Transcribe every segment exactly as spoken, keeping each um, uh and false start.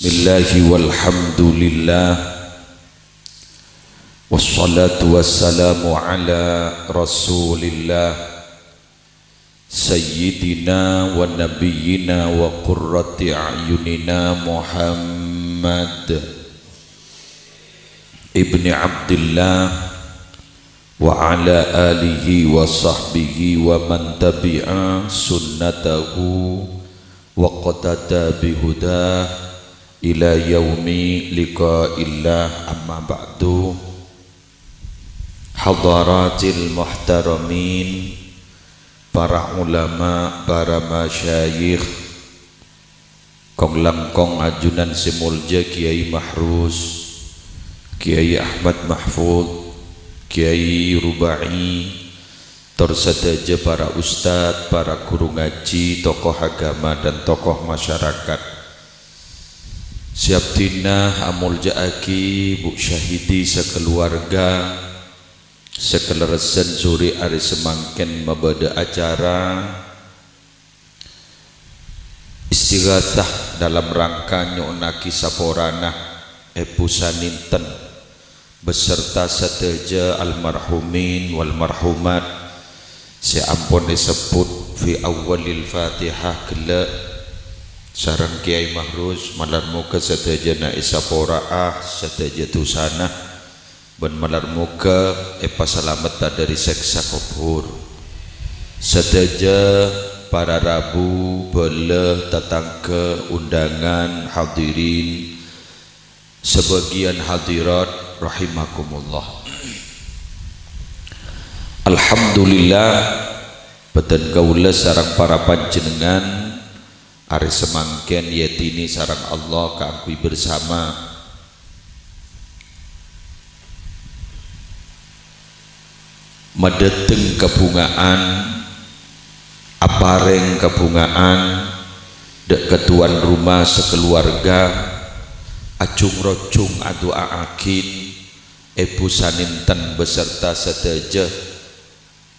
Bismillah walhamdulillah. Wassalatu wassalamu ala Rasulillah. Sayyidina wa nabiyyina wa qurrati a'yunina Muhammad ibni Abdillah wa ala alihi wa sahbihi wa man tabi'a sunnatahu waqtada bihudah ila yaumi liqa'illah, amma ba'du. Hadaratil muhtaramin, para ulama, para masyayikh, kong-langkong ajunan sè molja Kiai Mahrus, Kiai Ahmad Mahfud, Kiai Rubai, tor sadhâjâ para ustad, para ghuru ngajhi, tokoh agama, dan tokoh masyarakat. Sè abdhina amolja'aghi Bu Syahidi sakaluwarga, sakalerressan sore arè samangkèn mabâdâ acara istighatsah dalam rangka nyo'onnaghi saporana Èbhu Saninten beserta sadhâjâ almarhumin wal marhumat sè ampon èsebbhut fi awwalil Fatihah ghellâ' sareng Kiai Mahrus, malar moghâ sadhâjâna èsapora'a sadhâjâ dhusana, bân malar moghâ èpasalametta dâri sèksa kobhur. Sadhâjâ para rabu, bhâlâ, tatangghâ, undangan, hadirin, sabâgiyân hadirat rahimakumullah. Alhamdulillah, bhâdhân kaulâ sareng para panjhennengngan arè samangkèn èyadhini sareng Allah kaangghuy bersama madhâteng kabhungaan, aparèng kabhungaan dâ' ka towan roma sakaluwarga, ajhung-rojhung adu'a'aghin Èbhu Saninten beserta sadhâjâ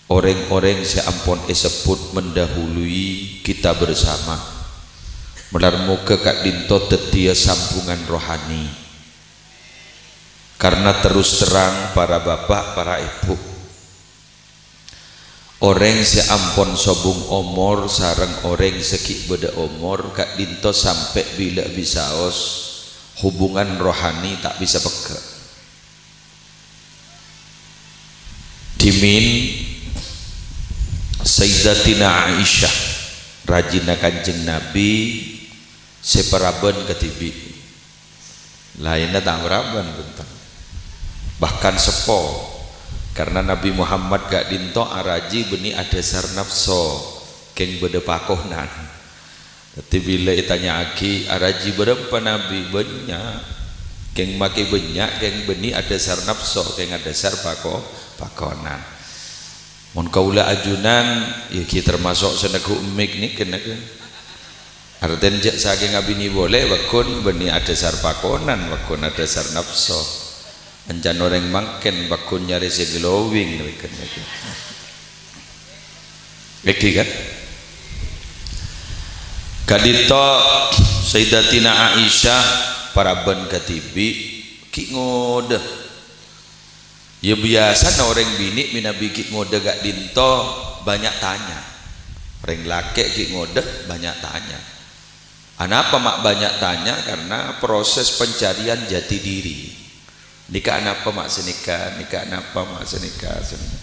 orèng-orèng sè ampon èsebbhut mendahului kita bersama. Malar moghâ ka'dinto dhâddhiyâ sambhungan rohani. Karna terus terang, para bapa', para èbhu, orèng sè ampon sobung omor sareng orèng sè ghi' bâdâ omor ka'dinto sampè' bilâ bisaos hubungan rohani ta' bisa pegghâ'. Dhimèn Sayyidatina Aisyah, rajina Kanjeng Nabi, sè paraban kadhibi'. Laènna ta' paraban, bhunten. Bahkan seppo. Karna Nabi Muhammad ka'dinto araji bânnè adhâsar napso, kèng bâdâ pakonan. Dhâddhi, bilâ ètanya'aghi, "Araji bârâmpa Nabi?" "Bânnya'." "Kèng makè bânnya', kèng bânnè adhâsar napso, kèng adhâsar pako-, pakonan." Mon kaulâ ajunan, ya ghi' tamaso' sè neggu' mik nèka, nèka. Artèna jhâ' sakèng abinè polè, pagghun bânnè adhâsar pakonan, pagghun adhâsar napso. Ancan orèng mangkèn pagghun nyarè sè glowing, nèka, nèka. Èngghi, kan? Ka'dinto Sayyidatina Aisyah paraban kadhibi' ghi' ngodâ. Ya, biyasana orèng binè' mènabi ghi' ngodâ ka'dinto bânnya' tanya. Orèng lakè' ghi' ngodâ bânnya' tanya. Anapa ma' bânnya' tanya? Karna proses pencarian jati diri. Nèka anapa ma' sanèka, nèka anapa ma' sanèka, sanèka.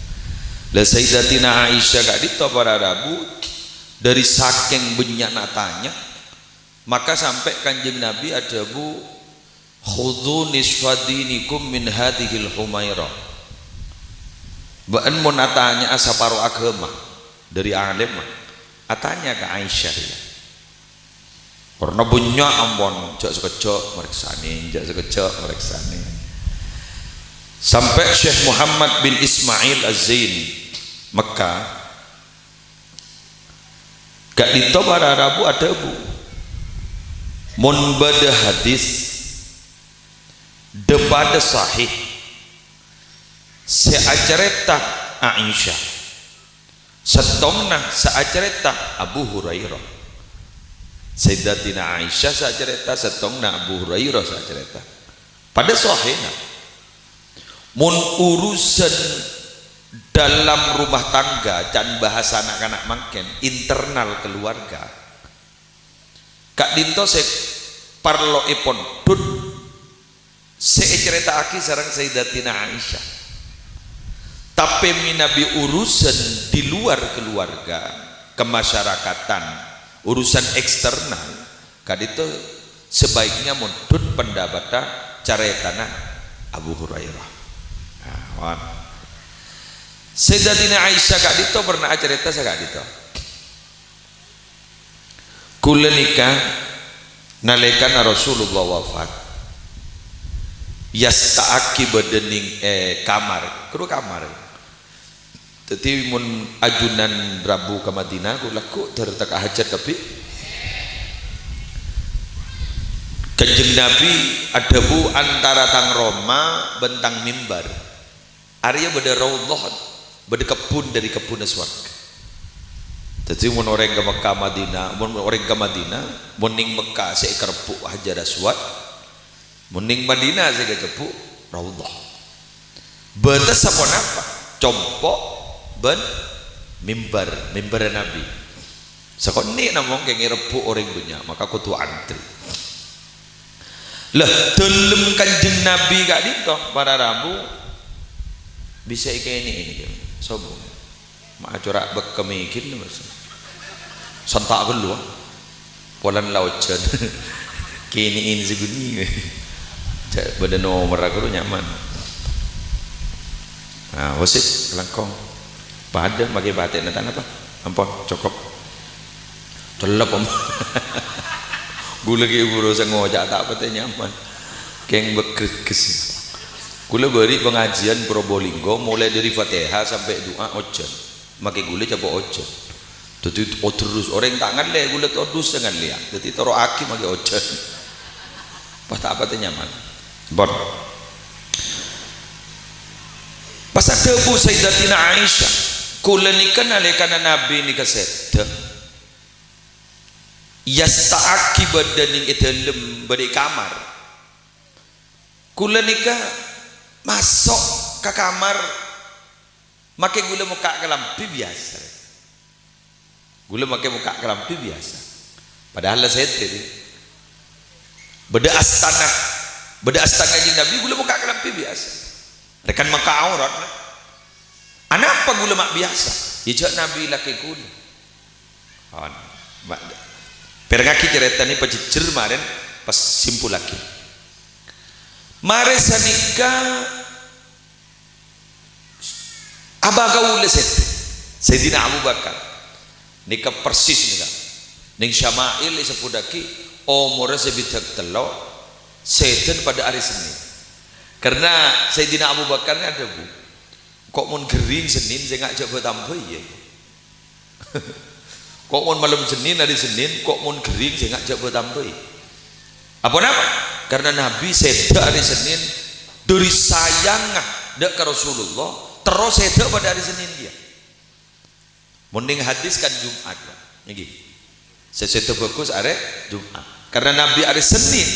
La Sayyidatina Aisyah ka'dinto para rabu, dâri sakèng bânnya'na tanya, maka sampè' Kanjeng Nabi adhâbu, "Khudzu nisfa dinikum min hadzihil humairah." Bâ'ân mon atanya'a saparo aghâma dâri alimma, atanya ka Aisyah, ya. Karna bânnya' ampon, jhâ' sakejjhâ' marèksanè, jhâ' sakejjhâ' marèksanè. Sampè' Syekh Muhammad bin Ismail Az-Zain, Mekkah, ka'dinto para rabu adhâbu, "Mon bâdâ hadis dhâ-padâ sahih sè acarèta Aisyah, sèttongna sè acarèta Abu Hurairah." Sayyidatina Aisyah sè acarèta, sèttongnga Abu Hurairah sè acarèta. Padâ sahihna. Mon urusan dalam rumah tangga, can bahasa na'-kana' mangkèn, internal keluarga, ka'dinto sè parlo èpondhut sè ècarèta'aghi sareng Sayyidatina Aisyah. Tapè mènabi urusan di luar keluarga, kemasyarakatan, urusan eksternal, ka'dinto sebaiknya mondhut pendapatta carètana Abu Hurairah. Nah, mon. Sayyidatina Aisyah ka'dinto pernah acarèta saka'dinto. Kaulâ nèka nalèkana Rasulullah wafat, èasta'aghi bâdâ nèng, eh, kamar. Kèra kamar. Dhâddhi, mon ajunan rabu ka Madinah, kaulâ ghu' dâr teka hajat kabbhi. Kanjeng Nabi adhâbu, "Antara tang roma bân tang mimbar, arèya bâdâ raudhah, bâdâ kebbhun dâri kebbhunna sowarghâ." Dhâddhi, mon orèng ka Mekkah, Madinah, mon orèng ka Madinah, mon nèng Mekkah sè èkarebbhu' Hajar Aswad, mon nèng Madinah sè èkarebbhu' raudhah. Bâtessa ponapa? Compo' bân mimbar, mimbarra Nabi. Sakonè' namong kèng èrebbhu' orèng bânnya', maka kodhu antrè. Lah, dâlem Kanjeng Nabi ka'dinto, para rabu, bisa èkènè'è nèka, sobung. Ma' acora' bâkka mèghin, Mas. Santa' ghâllu, ah. Polana la ojhân. Kènè'è sè ghâni. Jhâ' bâdâ nomerra ghuru nyaman. Nah, wasèt, kalangkong. Padâ makè patèna ta' napa? Ampon, cokop. Cellep, Om. Ghulâ ghi' buru sè ngoca' ta' patè nyaman. Kèng bâgghus. Ghulâ bâri' pangajiân Probolinggo, molaè dâri Fatihah sampè' du'a ojhân. Makè ghulâ capa' ojhân. Dhâddhi, oh, terros orèng ta' ngallè, ghulâ todus sè ngallèya. Dhâddhi, toro'aghi makè ojhân. Pas ta' patè nyaman. Ampon. Pas adhâbu Sayyidatina Aisyah, "Kaulâ nèka nalèkana Nabi nèka sèdhâ, èasta'aghi bâdâ nèng è dâlem, bâdâ è kamar. Kaulâ nèka maso' ka kamar, makè ghulâ mokka' kalambhi biyasa." Ghulâ makè mokka' kalambhi biyasa. Padahal la sèdhâ, bâdâ astana, bâdâ astana Kanjeng Nabi, ghulâ mokka' kalambhi biyasa. Rèkan mokka' aurat, nah. Anapa ghulâ ma' biyasa? Yâ, jhâ' Nabi lakè ghulâ. Hon, ma-, pèrengngaghi carètana pajhejjher marèn, pas simpullaghi. Marè sanèka, Aba kaulâ sèdhâ, Sayyidina Abu Bakar. Nèka persis nèka. Nèng Syama'il èsebbhuttaghi omorra sè bidhâk tello', sèdhâna padâ arè Sennèn. Karna Sayyidina Abu Bakar nèka adhâbu, "Ko' mon ghering Sennèn, sènga' jhâ' bâ-tambâi, yâ." Ko' mon malem Sennèn, arè Sennèn, ko' mon ghering sènga' jhâ' bâ-tambâi. Aponapa? Karna Nabi sèdhâ arè Sennèn, dâri sayangnga dâ' ka Rasulullah, terro sèdhâ padâ arè Sennèn kèya. Mon nèng hadis kan Jumat, Pak. Ngghi. Sè sèdhâ bhâghus arè Jumat. Karna Nabi arè Sennèn,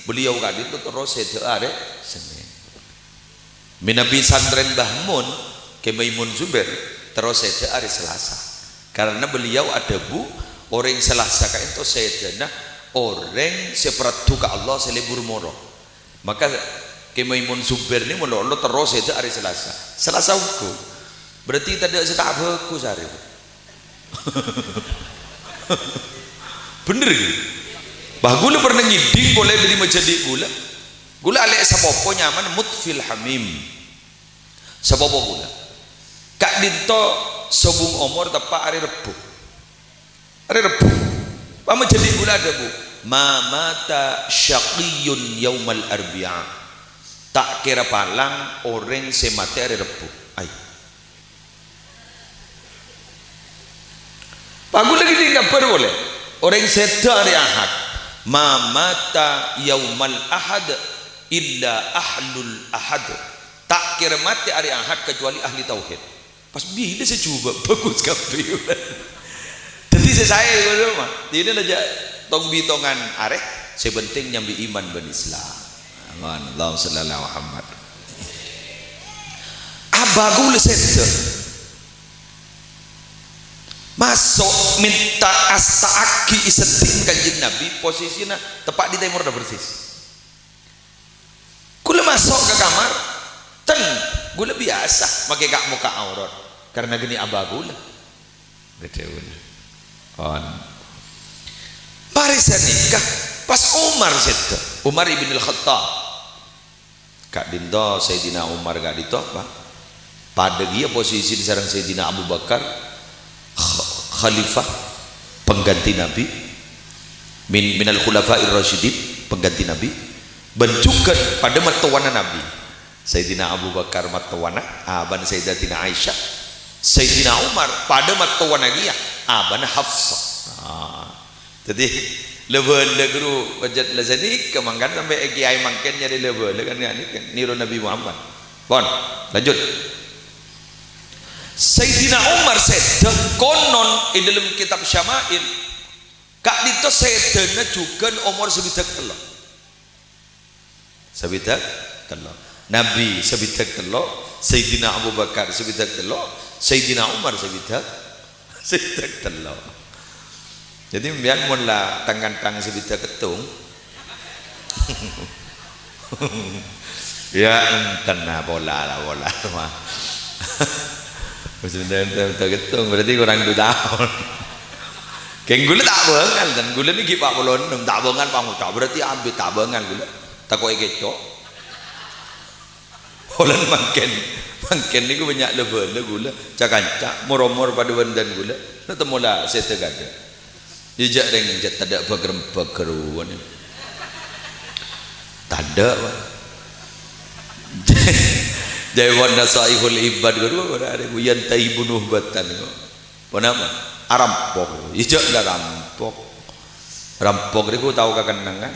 beliau ka'dinto terro sèdhâ arè Sennèn. Mènabi santrèn Mbah Mun, Kè Maimun Zubair, terro sèdhâ arè Selasa. Karna beliau adhâbu, orèng Selasa ka'dinto sèdhâna orèng sè paraddhu ka Allah sè lebur moro. Maka Kè Maimun Zubair nè molo-molo terro sèdhâ arè Selasa. Selasa ongghu. Berarti tadâ' sè ta' bhâghus arè. Bhender, ghi? Bâh, ghulâ pernah ngèdhing polè dâri majhâdhi' ghulâ. Ghulâ alè' sapopo nyamana Mutfil Hamim. Sapopo ghulâ. Ka'dinto sobung omor teppa' arè Rebbhu. Arè Rebbhu. Pamajhâdhi' ghulâ adhâbu, "Ma mata syaqiyyun yaumal arbi'a." Ta' kèra palang orèng sè matè arè Rebbhu. Ay. Pas ghulâ ngèdhing kabhâr polè. Orèng sèdhâ arè Ahad. "Ma mata yaumal ahad illa ahlul ahad." Ta' kèra matè arè Ahad kacuali ahli tauhid. Pas bilâ sè jhubâ', bhâghus kabbhi. Dhâddhi sè saè, mah. Dinah la jhâ' Tong-bitongan arè, sè penting nyambi iman bân Islam. Aman. Allahumma shalli ala Muhammad. Abah kaulâ sèdhâ maso' mènta asta'aghi èseddhi'in Kanjeng Nabi, posisina teppa' di tèmorra persis. Kaulâ maso' ka kamar, ten, kaulâ biyasa makè ka'-mokka' aurat, karna ghânèka abah kaulâ. Bâdâ kaulâ. Pon. Marè sanèka, pas Umar sèdhâ, Umar ibn al-Khattab. Ka'dinto Sayyidina Umar ka'dinto, Pak. Padâ kèya posisina sareng Sayyidina Abu Bakar, kh-, khalifah pengganti Nabi, min, minal khulafa'ir rasyidin, pengganti Nabi, bân jhughân padâ mattowana Nabi. Sayyidina Abu Bakar mattowana, abana Sayyidatina Aisyah. Sayyidina Umar padâ mattowana kèya, abana Hafsah. Ah. Dhâddhi, la-bhâlâ ghuru pajhât la sanèka, mangkana sampè' kèyaè mangkèn nyarè la-bhâlâ kan, kan, kan, nèro Nabi Muhammad. Pon, lanjut. Sayyidina Umar sèdhâ konon è dâlem kitab Syama'il, ka'dinto sèdhâna jhughân omor sabidhâk tello'. Sabidhâk tello'. Nabi sabidhâk tello', Sayyidina Abu Bakar sabidhâk tello', Sayyidina Umar sabidhâk, sabidhâk tello'. Dhâddhi, sampèyan mon la tang-kantang sabidhâk kettong, ya, enten, nah, pola la, pola, mah. Wis enten, enten, enten kettong, berarti kurang dua tahun. Kèng kaulâ ta' bângal, ten. Kaulâ nèka ghi' empa' polo ennem, ta' bângal pangoca', berarti abit ta' bângal kaulâ. Tako' èkèco'. Polana mangkèn, mangkèn nèko bânnya' la-bhâlâ kaulâ, ca-kanca, mor-omor padâ bân dân kaulâ. Na temmo la sèdhâ kaadâ'. Iyâ, jhâ' rèng jhât tadâ' bâgâr-bâgâr, wah. Tadâ', wah. Jhâ' wan Nasaihul Ibad ghâruwa, ora arè buyan taibu nuhbatan, kok. Ponapa? Arampok. Iyâ, jhâ' la rampok. Rampok nèko tao kakennengngan.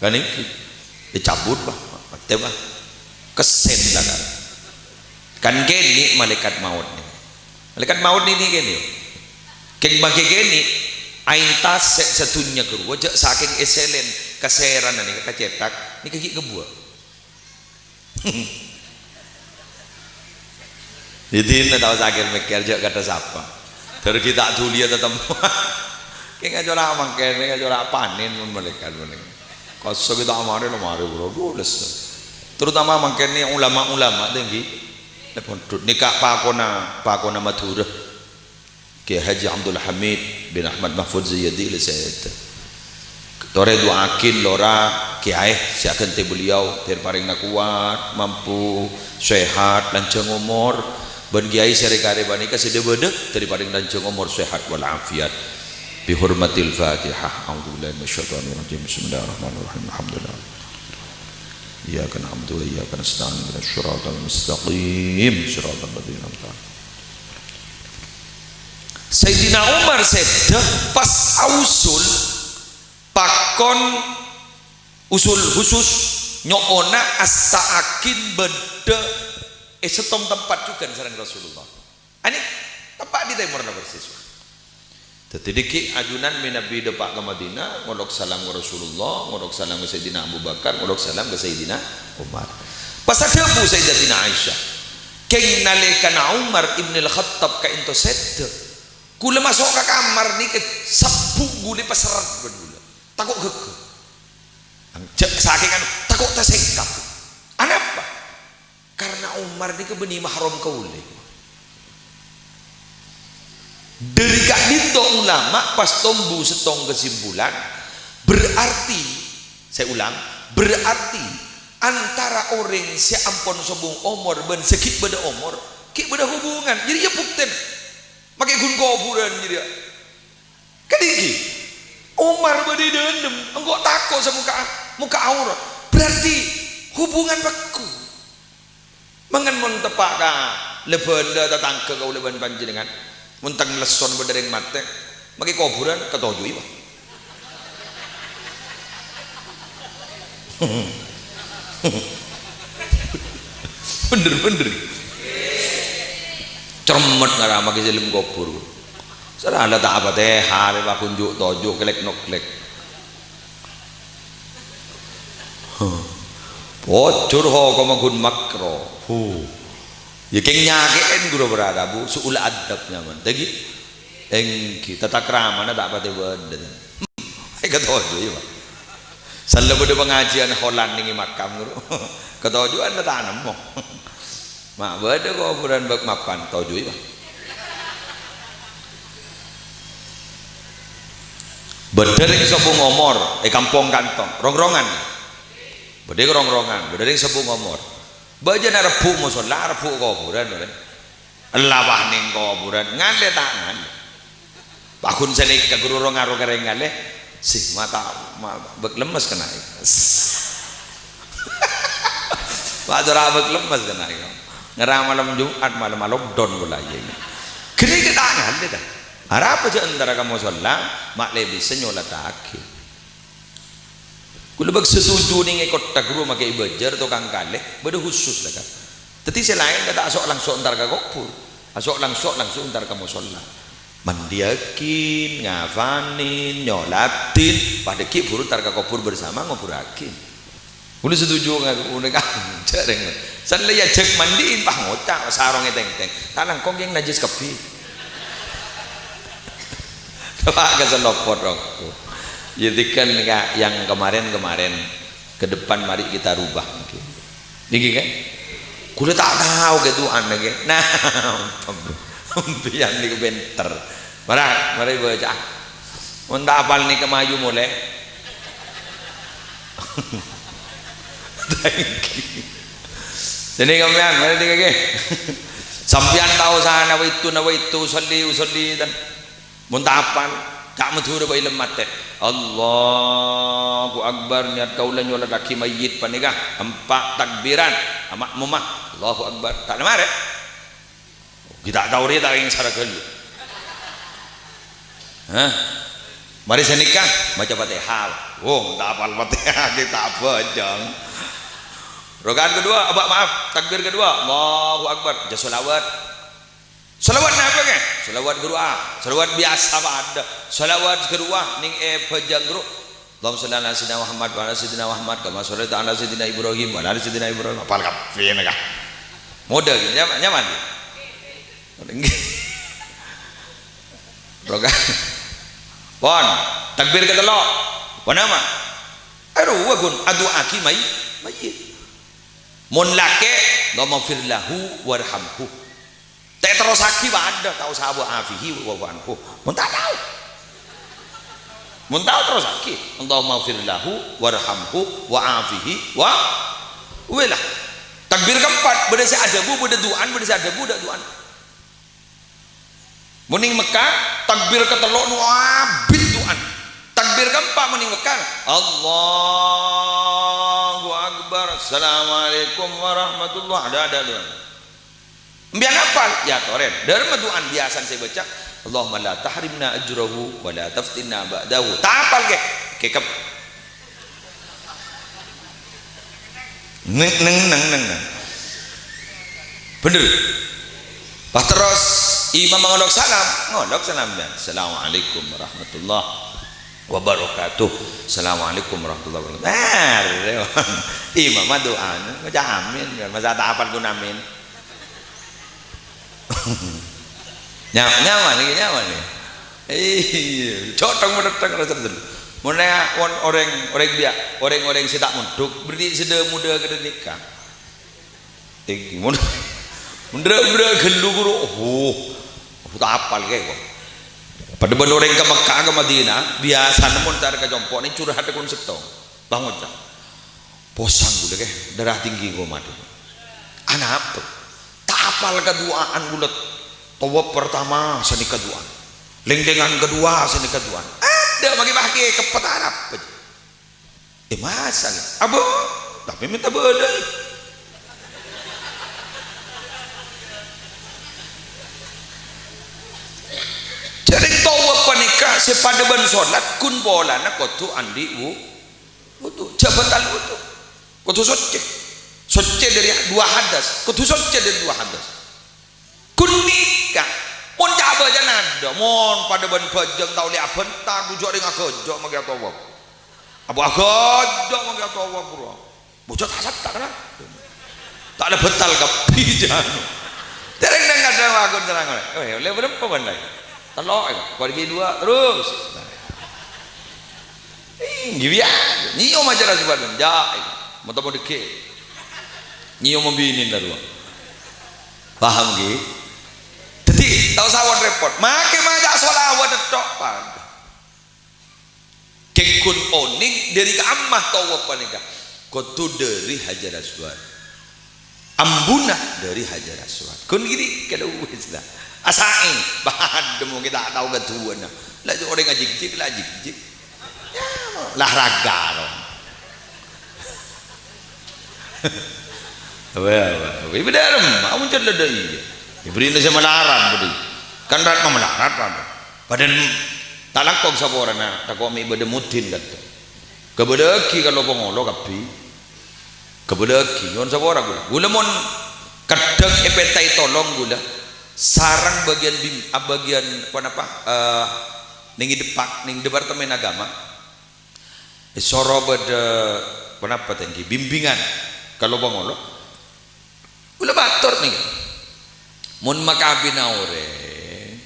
Kan nèka ècabut, Pak. Matè, Pak. Kèsèn, Pak. Kan kènè' malaèkat maot nèka. Malaèkat maot nèka kènè'. Kèng mangkè kènè', aèng tasè' sadhunnya ghâruwa jhâ' sakèng èsèlèn, kasèrana nèka kacèthak, nèka ghi' kabuwâ. Dhâddhi, na tao sakèng mèkkèr jhâ' kadhâ sapa. Dâri ghi' ta' dhuliyâ tatemmo. Kèng ngacora' mangkèn, ngacora' panèn mon malaèkat panèn. Kassa' ghi' ta' marè, la marè, bro. Duh, les. Terutama mangkèn nè ulama-ulama tèngghi. Nè pondhut. Nèka pakona, pakona Madhurâ. Kiai Haji Abdul Hamid bin Ahmad Mahfud Zayyadi la sèdhâ. Torè du'aaghin lora kiai sè aghântè beliau, dâri parèngna kowat, mampu, sehat, lanjhâng omor, bân kiai sè rè-karè panèka sè dhâ-bâdhâ, dâri parèng lanjhâng omor, sehat wal afiat. Bi hurmatil Fatihah. A'udzubillahi minasyaitonir rajim. Bismillahirrahmanirrahim. Alhamdulillah. Iyyaka na'budu wa iyyaka nasta'in. Ihdinas siratal mustaqim. Siratal ladzina an'amta 'alaihim. Sayyidina Umar sèdhâ pas ausul pakon usul khusus nyo'ona asta'aghin bâdâ è sèttong tempat jhughân sareng Rasulullah. Anè, teppa' di tèmorra persis. Dhâddhi, dhâggi' ajunan mènabi dâpa' ka Madinah, ngolok salam ka Rasulullah, ngolok salam ka Sayyidina Abu Bakar, ngolok salam ka Sayyidina Umar. Pas adhâbu Sayyidatina Aisyah, "Kèng nalèkana Umar Ibnul Khattab ka'ènto sèdhâ, kaulâ maso' ka kamar nèka sebbhu' ghulâ pasèrret bân ghulâ. Tako' ghâggâ. Ang-, ja-, sakèng anu, tako' tasèngkap." Anapa? Karna Umar nèka bânnè mahram kaulâ. Dâri ka'dinto ulama pas tombu sèttong kesimpulan, berarti, saya ulang, berarti antara orèng sè ampon sobung omor bân sè ghi' bâdâ omor, ghi' bâdâ hubungan. Jârèya buktèna. Makè ghun kobhurân jârèya. Kadhi, Umar bâdâ è dâlem, engko' tako' sè mokka', mokka' aurat. Berarti hubungan pekku. Mangkana mon teppa' ka la-bhâlâ tatangghâ kaulâ bân panjhennengngan, mon tang lesson bâdâ rèng matè, makè kobhurân, katoju'i, Pak. Bhender, bhender. Cermet ngara makè sè dâlem kobhur. Terana ta' apatèha rè paghun ju'-toju' klèk-noklèk. Huh. Pojhur hokomma ghun makro. Huh. Yâ kèng nyakè'èn ghuru para rabu, su'ul adab nyamana. Tèngghi? Èngghi, tatakramana ta' patè bâdâ. Èkatoju, yâ, Pak. Sella bâdâ pangajiân holan nèng è makam, ghuru. Katoju'ân la ta' nemmo. Ma' bâdâ kobhurân bâk mapan, toju, yâ, Pak. Bâdâ rèng sebbhu ngomor è kampong kantong, rong-rongan. Bâdâ rong-rongan, bâdâ rèng sebbhu ngomor. Bâjâna rebbhu' mosolla, rebbhu' kobhurân, orèng. Ella wah nèng kobhurân, ngalè ta' ngalè. Paghun sanèka ghuru ro-ngaro ka rèng ngalè, sè mata, ma-, bâk lemmes kenna'è. Pas ora bâk lemmes kenna'è. Ngèra malem Jumat, malem lockdown pola, iyâ. Ghânèka ta' ngalè, ta'. Arapa jâ' entara ka mosolla, ma' lè bisa nyolataghi. Kaulâ bâk setuju nèng è kottha ghuru makè bâjâr tokang kalè, bâdâ khusus la, Kak. Dhâddhi sè laèn la ta' aso'-langso' entar ka kobhur, aso'-langso' langsung entar ka mosolla. Mandiyâghin, ngafanin, nyolatin, padâ ghi' buru entar ka kobhur bersama ngobhurraghi. Kaulâ setuju ngaku nèka jhâreng. San la èajhâk mandi'in, pas ngoca' sarongè tèngtèng. Ta' langkong kèng najjhis kabbhi. Coba ke selopot, rokku. Ya, tikan, Kak, yang kemarin-kemarin, ke depan mari kita rubah. Ngghi, kan? Kaulâ ta' tao ke du'ana, ngghi. Nah, sampèyan nèko pinter. Mara, mara baca. Mon ta' apal nèka mayu molè. Thank you. Sini sampèyan, mari tiga, ngghi. Sampèyan tao sana, nawaitu, nawaitu, usolli, usolli, dan Mon ta' apal, ca' Madhurâ bhâi lem matè. Allahu Akbar, niat kaulâ nyolataghi mayyit panèka empa' takbiran, a-, ma'mumma. Allahu Akbar. Ta' la marè. Ghi' ta' tao rèya ta' èngsara ghâllu. Hah? Marè sanèka maca Fatihah. Oh, mon ta' apal Fatihah, ghi' ta' abhâjâng. Rakaat kedua, apa, maaf, takbir kedua. Allahu Akbar. Maca sholawat. Shalawat napa, ngghi? Shalawat ghâruwa. Shalawat biyasa padâ. Shalawat ghâruwa nèng è bhâjâng ghâru. Allahumma shalli ala sayyidina Muhammad wa ala sayyidina Muhammad kama shallaita ala sayyidina Ibrahim wa ala ali sayyidina Ibrahim. Apal kabbhi nèka. Modâ, nyaman, nyaman. Ngghi. Roga. Pon. Takbir katello'. Pon apa? Aduh, wa gun. Adu'agi may-, mayyit. Mon lakè', Allahummaghfir lahu warhamhu. Ta' terrosaghi padâ, ta' osa wa afihi wa'fu anhu. Mon ta' tao. Mon tao terrosaghi, Allahummaghfir lahu warhamhu wa afihi wa, wèla. Takbir keempat, bâdâ sè adhâbu, bâdâ du'an, bâdâ sè adhâbu, dâ' du'an. Mon nèng Mekka, takbir katello' no abit du'an. Takbir keempat mon nèng Mekka, Allahu Akbar, Assalamualaikum warahmatullah, dâ', dâ', dâ'. Sampèyan apal? Ya, torè. Dâremma du'an biyasana sè èbâca, "Allahumma la tahrimna ajrahu wa la taftinna ba'dahu." Ta' apal, kè? Kèkep. Neng, neng, neng, neng, neng. Bhender. Pas terros imam ngolok salam, ngolok salam, ya. "Assalamualaikum warahmatullahi wabarakatuh." "Assalamualaikum warahmatullahi wabarakatuh." Ah, imam du'ana, maca amin, masa ta' apal ghun amin. Nya-, nyaman iki, nyaman iki. Iyâ, cotong menetteng rasa betul. Mon nè-, mon orèng, orèng biya-, orèng-orèng sè ta' mondhuk, berarti sè dâ-, modâ kadhâ' nèka. Iki mon, mon ra-, ra ghâllu ghuru, oh, ta' apal kè kok. Padâ bân orèng ka Mekkah, ka Madinah, biyasana mon cara ka compo' nè curhat kon sèttong. Pas ngoca', "Posang ghulâ, kè, darah tinggi koma." Anapa? Ta' apal kadu'aan ghulâ. Tawaf pertama sanèka du'aan. Lèng-lèngan kedua sanèka du'aan. Adâ' makè-makè kepet Arab. Eh, masa, kè? Abâ, tapè mènta bâlâi. Jhâ' rèng tawaf panèka sè padâ bân solat, ghun polana kodhu andi' wu-, wudu, jhâ' batal wudu. Kodhu soccè. Soccè dâri dua hadas. Kodhu soccè dâri dua hadas. Ghun nèka. Mon ca'-bâca'an adâ', mon padâ bân bhâjâng ta' ollè abhânta, dhu jhâ' rèng aghâjâ' makè atowaf. Abu aghâjâ' makè atowaf, bro. Bocah ta' satta, kan? Ta' la bhâtal kabbhi, jân. Tereng nang kadhâng aku terang olè. Weh, ollè bârâmpa bân laèn? Tello', ya. Kor ghi' duwâ', terros. Ih, ghi' biyasa. Nyèyom ajâ ra sopan, jâ', ya. Mata mau dèkè'. Nyèyom binèna rowa. Paham, ghi? Dhâddhi, ta' osa pon-rèpot. Makè maca sholawat tok, padâ. Kèng ghun onèng dhâri ka'amma towaf panèka kodhu dhâri Hajar Aswad. Ambuna dhâri Hajar Aswad. Ghun ghi' kalowes la. Asaè, padâ mongkè ta' tao kaduwâna. La orèng ajhik-jhik, la ajhik-jhik. Ya, la raga, ro. Apa, apa, apa? Ibu dalam, aku muncul ada iya. Ibrina sè malarat, budi. Kan rat malarat, padâ. Padahal ta' langkong saporana, tako' mè' bâdâ mudin, kata. Kabâlâghi ka lo-pangolo kabbhi. Kabâlâghi, nyo'on sapora ghulâ. Ghulâ mon kadhâng èpèntaè tolong ghulâ. Sareng bâgiyân bim-, a, bâgiyân, ponapa, eh, nèng Depak, nèng Departemen Agama. Èsoro bâdâ, ponapa tèngghi, bimbingan ka lo-pangolo. Ghulâ mator nèka. Mon makabina orèng,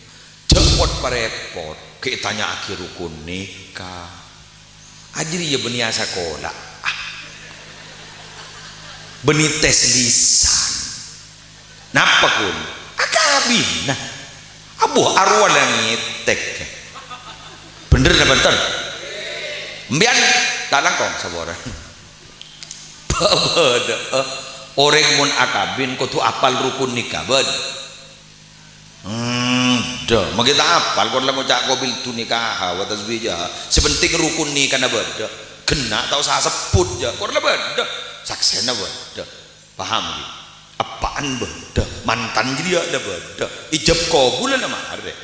jhâ' pot-parèpot, ghi' ètanya'aghi rukun nikah. Ajâriyâ bânnè asakola. Ah. Bânnè tes lisan. Napa, ghun? Akabina. Abu, arowa la ngètèk. Bhender napa bhunten? Empèyan ta' langkong saporana. Bâdâ, eh, orèng mon akabin kodhu apal rukun nikah, bân. Hmm, dâ, makè ta' apal, kor la ngoca' qabiltu nikaha wa tazwijaha. Sè penting rukun nikahna bâdâ. Ghenna' ta' osa sebbhut, jâ. Kor la bâdâ. Saksèna bâdâ. Paham, ghi? Eppa'na bâdâ. Mantan jârèya la bâdâ. Ijab kabul la marè.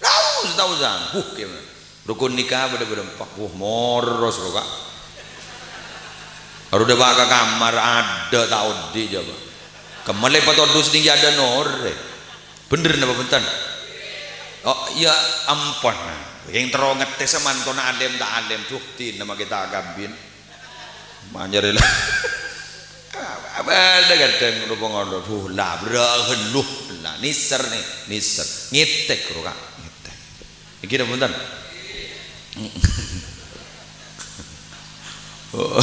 Tao, tao, san. Huh, kèya. Rukun nikah bâdâ bârâmpa. Wah, moros, ro, Ka'. Aro dâpa' ka kamar, adâ' ta' odi', coba. Kemma'an lè patodus nèng jâdâ norè. Bhender napa bhunten? Oh, iyâ, ampon. Kèng terro ngetes mantona alim ta' alim, duh, dinah makè ta' akabin. Manjârè la. Bâdâ kadhâng lo-pangolo, duh, la, bra, hellu, la, nèser, nè, nèser. Ngètèk, ro, Ka', ngètèk. Iki napa bhunten? Oh.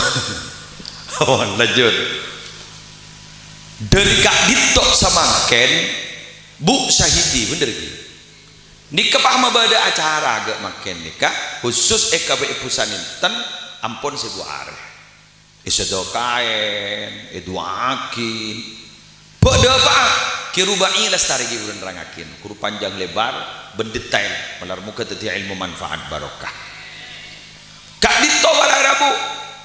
Oh, lanjut. Dâri ka'dinto samangkèn, Bu Syahidi, bhender, ghi? Nèka pas mabâdâ acara ghâ' mangkèn nèka, khusus è K P I Busaninten, ampon sèbu arè. Èsadhâkaè, èdu'aaghi. Bâdâ apa? Kè Rubai lastarè ghi' buru nerrangngaghi. Ghuru panjang lebar, bân detail. Malar moghâ dhâddhi ilmu manfaat barokah. Ka'dinto para rabu,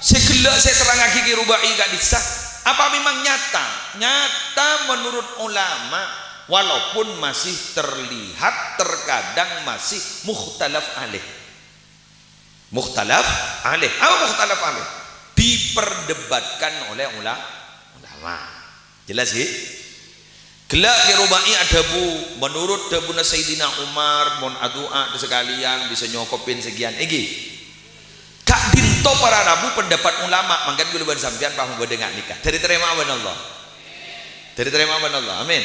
sè ghellâ' sè èterrangngaghi Kè Rubai ka'dissa', apa memang nyata? Nyata menurut ulama, walaupun masih terlihat terkadang masih mukhtalaf alaih. Mukhtalaf alaih. Apa mukhtalaf alaih? Diperdebatkan oleh ula-, ulama. Jelas, ghi? Ghellâ' Kè Rubai adhâbu, menurut dhâbuna Sayyidina Umar, mon adu'a sakalèyan bisa nyokopin sekian. Èngghi. Ka'dinto para rabu pendapat ulama, mangkèn kaulâ bân sampèyan pas mabâdâ nga' nèka. Dâri tarèma bân Allah. Dâri tarèma bân Allah. Amin.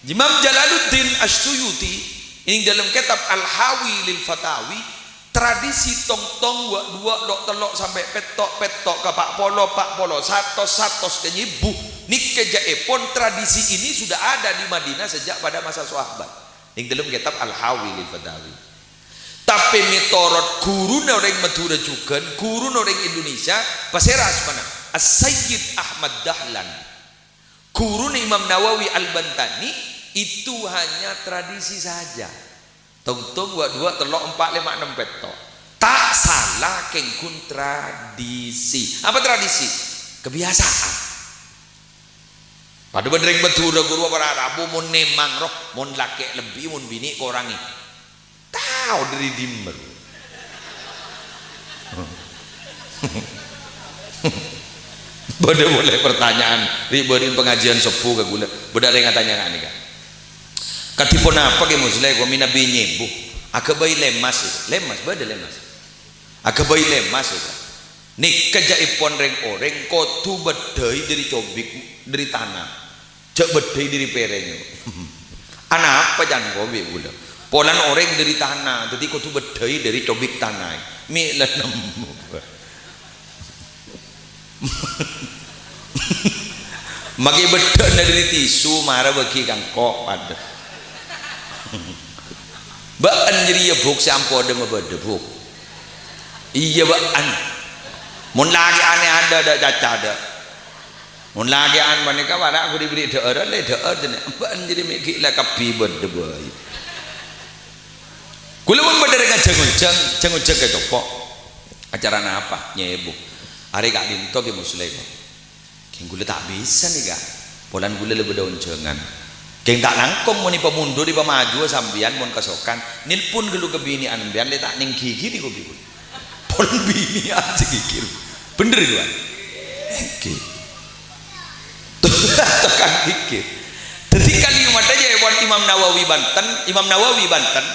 Imam Jalaluddin Asy-Syuyuti, nèng dâlem kètab Al-Hawi lil Fatawi, tradisi tong-tong, wâ'-duwâ', lo'-tello' sampè' pètto', pètto' ka pa' polo, pa' polo, satos, satos ka nyèbu, nèka jâèpon tradisi ini sudah ada di Madinah sejak pada masa sahabat. Nèng dâlem kètab Al-Hawi lil Fatawi. Tapè mètorot ghuruna orèng Madhurâ jhughân, ghuruna orèng Indonesia, pasèra asmana? As-Sayyid Ahmad Dahlan. Ghuruna Imam Nawawi Al-Bantani, itu hanya tradisi saja. Tong-tong, wâ'-duwâ', tello', empa', lèma', ennem, pètto'. Ta' sala kèng ghun tradisi. Apa tradisi? Kebiasaan. Padâ bân rèng Madhurâ, ghuru, para rabu, mon nèmang, ro, mon lakè' lebbi, mon binè' korangè. Tao dâri dimma? Bâdâ polè pertanyaan, ri-, bâri' pangajiyân sobbhu ka kaulâ. Bâdâ orèng atanya nga' nèka. Kadhi ponapa Kè Musleh, kok mènabi nyèbu? Aghâbây lèmas, lèmas, bâdâ lèmas. Aghâbây lèmas, nèka jhâ'èpon rèng-orèng kodhu bâddhâi dâri cobik, dâri tana. Jhâ' bâddhâi dâri pèrèng. Anapa can kobik bulâ? Polana orèng dâri tana, dhâddhi kodhu bâddhâi dâri cobik tana. Mè' la nemmo. Makè bâddhâna dâri tisu, mara bâgi ka engko' padâ. Bâ'en jârèya, Bu', sè ampon dâ' mabâdâ, Bu'. Iyâ, bâ'en. Mon lakè'an è adâ', dâ' caca, dâ'. Mon lakè'an panèka, para' ghuli bâri' dhâ'ârân, lè dhâ'âr jârèya. Bâ'en jârèya mè' ghi' la kabbhi bâdâ bhâi. Kaulâ mon bâdâ rèng ajhâng-onjhâng, jhâng-onjhâng kè compo'. Acarana apa? Nyèbu. Arè ka'dinto Kè Musleh. Kèng kaulâ ta' bisa nèka. Polana kaulâ la bâdâ onjhângan. Kèng ta' langkong mon èpamondhut, èpamajuwâ sampèyan mon kasokan. Nelpon ghâllu ka binè'an sampèyan, lè ta' nèng ghighi nèko bi' kaulâ. Pon binè'an sè ghighir. Bhender, Wan? Èngghi. Tekan ghighir. Dhâddhi kalimatta jâ' èpon Imam Nawawi Banten, Imam Nawawi Banten.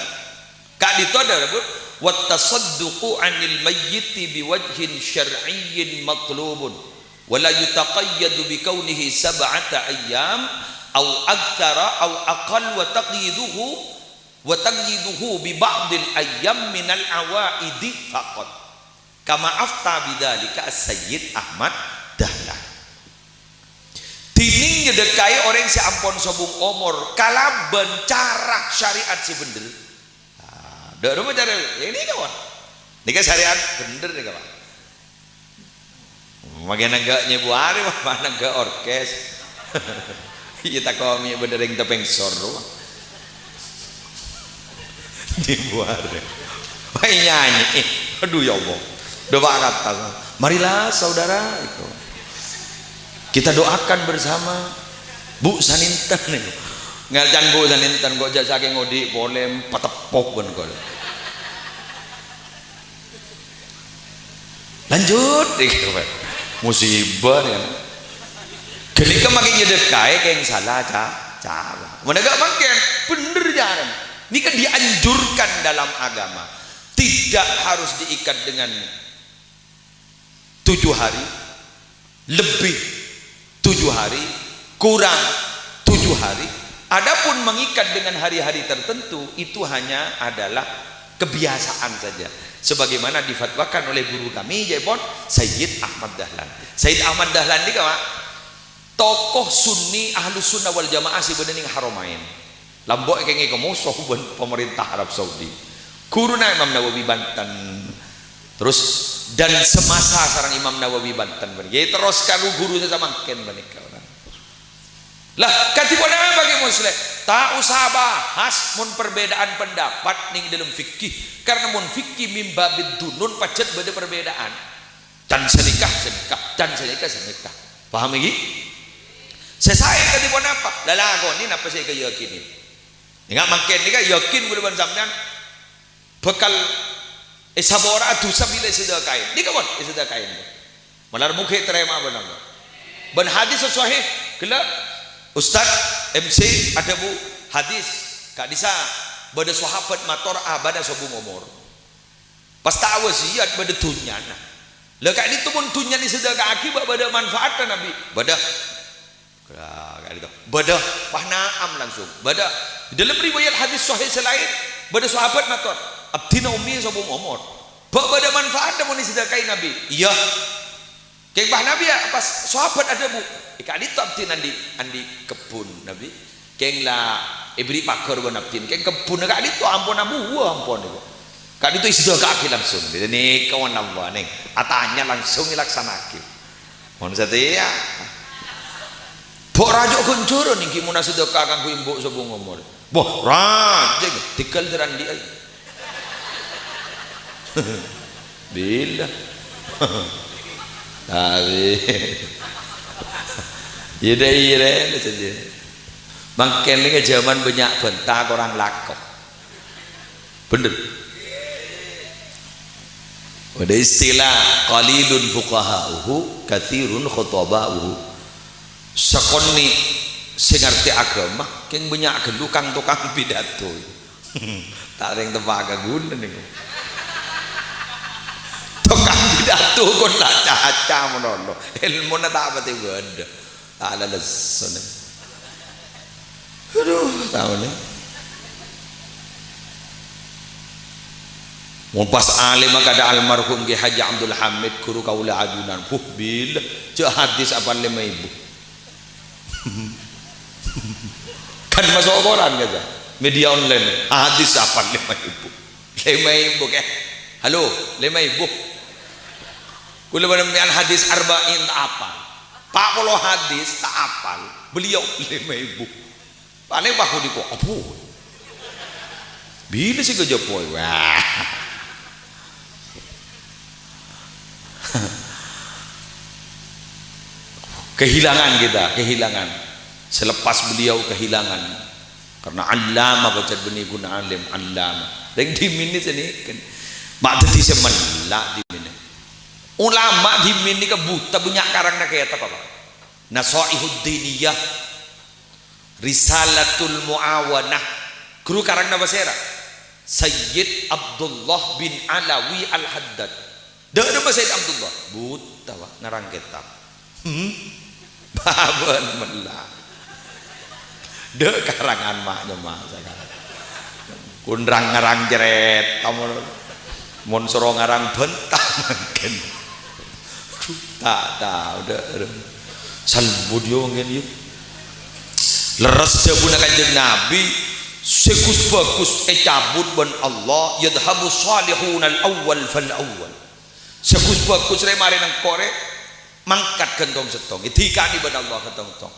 Ka'dinto adhâbu, "Wa tasadduqu 'anil mayyiti bi wajhin syar'iyyin matlubun, wa la yutaqayyadu bi kaunihi sab'ata ayyam, aw aktsara, aw aqall, wa taqyiduhu, wa taqyiduhu bi ba'dil ayyam minal awaidi faqat." Kama afta bidzalika As-Sayyid Ahmad Dahlan. Dhinèng nyedhekkaè orèng sè ampon sobung omor kalabân cara syariat sè bhender. Ah, dâ' remma cara, ya, nèka, Wan. Nèka syariat bhender nèka, Pak. Makè nangghâ' nyèbu arè, Pak, nangghâ' orkes. Iyâ, tako' mè' bâdâ rèng tepèng sor, Pak. Nyèbu arè. Wah, nyanyi. Aduh, ya Allah. Dâpa' kata. Marilah, saudara, itu. Kita doakan bersama. Bu' sanènten niku. Ngècan Bu' sanènten kok jhâ' sakèng odi' polè pateppo' bân kok. Lanjut, musibah kan. Ghânèka makè nyedhekkaè kèng sala ca-, cara. Mon enggak mangkèn, bhender carana. Nèka dianjurkan dalam agama. Tidak harus diikat dengan tujuh hari, lebih tujuh hari, kurang tujuh hari. Adapun mengikat dengan hari-hari tertentu, itu hanya adalah kebiasaan saja. Sebagaimana difatwakan oleh guru kami, jâèpon Sayyid Ahmad Dahlan. Sayyid Ahmad Dahlan nèka, Pak, tokoh Sunni Ahlus Sunnah wal Jamaah sè bâdâ nèng Haramain. Lambâ' èkèngè kamoso bân pamarènta Arab Saudi. Ghuruna Imam Nawawi Banten. Terros, dan semasa sareng Imam Nawawi Banten. Ngghi, terros ka ru-ghuru sè samangkèn panèka. Lah, kadhi ponapa Kè Musleh? Ta' osa bahas mon perbedaan pendapat nèng dâlem fikih. Karena mon fikih min babid dunun pajhât bâdâ perbedaan. Can sanèka, sanèka, can sanèka, sanèka. Paham, èngghi? Sè saè kadhi ponapa? Lalakonè napa sè èkayakinè. Nèka mangkèn nèka yakin kaulâ bân sampèyan bhâkal èsapora'a dhusa bilâ èsadhâkaè. Nèka pon èsadhâkaè. Malar moghi tarèma bân Allah. Bân hadis sahih, ghellâ' Ustaz M C adhâbu hadis ka'dissa' bâdâ sahabat mator abâ'na sobung omor. Pas ta' wasiyat bâdâ dhunnyana. La ka'dinto mon dhunnyana èsadhâkaaghi bâ-, bâdâ manfaatta, Nabi? Bâdâ. Lah, ka'dinto. Bâdâ. Wah, na'am langsung. Bâdâ. Dâlem riwayat hadis sahih sè laèn, bâdâ sahabat mator, "Abdhina ummi sobung omor. Bâ-, bâdâ manfaatta mon èsadhâkaè, Nabi?" "Iyâ." Kèng pas Nabi ya, pas sahabat adhâbu, "È ka'dinto abdhina andi', andi' kebbhun, Nabi. Kèng la èberri' paghâr bân abdhina. Kèng kebbhunna ka'dinto ampon abuwâ, ampon nèko. Ka'dinto èsadhâkaaghi langsung." Dhâddhi nèka mon Allah nèng atanya langsung èlaksana'aghi. Mon satèya. Bâ' rajâ ghânjhârân èngghi mon asadhâka kaangghuy embu' sobung omor. Bâ', rajâ, tèghâl dârâ andi' aè. Bilâ. Tapi, iyâ dâ' iyâ rè, saja. Mangkèn nèka jhâman bânnya' bânta korang lako. Bhender. Bâdâ istilah, "Qalilun fuqaha'uhu, katsirun khutaba'uhu." Sakonè' Sè ngartè aghâma, kèng bânnya' ghâllu kang-tokang pidato. Ta' rèng teppa' ka ghulâ nèko. Tokang pidato kon la ca-, ca malolo. Èlmona ta' patè bâdâ. Ta' lalessona. Aduh, taola. Mon pas alèm kadhâ' almarhum Kè Haji Abdul Hamid, ghuru kaulâ ajunan. Huh, bilâ, jhâ' hadis apal lèma èbu. Kan maso' koran, kata. Media online. Hadis apal lèma èbu. Lèma èbu, Kè. Halo, lèma èbu. Kaulâ bâdâ mè'an hadis arba'in ta' apal. Pa' polo hadis ta' apal. Beliau lèma èbu. Palèng pahu diko, abu. Bilâ sè kejepoi? Wah. Kehilangan kita, kehilangan. Selepas beliau kehilangan. Karena allama, bâca bânnè ghun alim, allama. Rèng dhimèn nèka sè nèka. Ma' dhâddhi sè mella' dhimèn. Ulama dhimèn nèka buta, bânnya' karangnga kètab apa? Nasaihud Diniyah. Risalatul Muawanah. Ghuru karangnga pasèra? Sayyid Abdullah bin Alawi Al-Haddad. Dâ' remma Sayyid Abdullah? Buta, Pak, ngarang kètab. Hmm? Bâbân mella'. Dâ' karangan ma' nyemma' sakalè. Kun rang-ngarang cerèta mon, mon soro ngarang bhânta mangkèn. Aduh, ta' tao, dâ', dâ'. Salbut yo mangkèn yo. Lerres dhâbuna Kanjeng Nabi, sè ghus-bhâghus ècabut bân Allah, "Yadhhabu shalihunal awwal fal awwal." Sè ghus-bhâghus rè marè nèng korè, mangkat ghântong sèttong, èdhika'è bân Allah ghântong sèttong.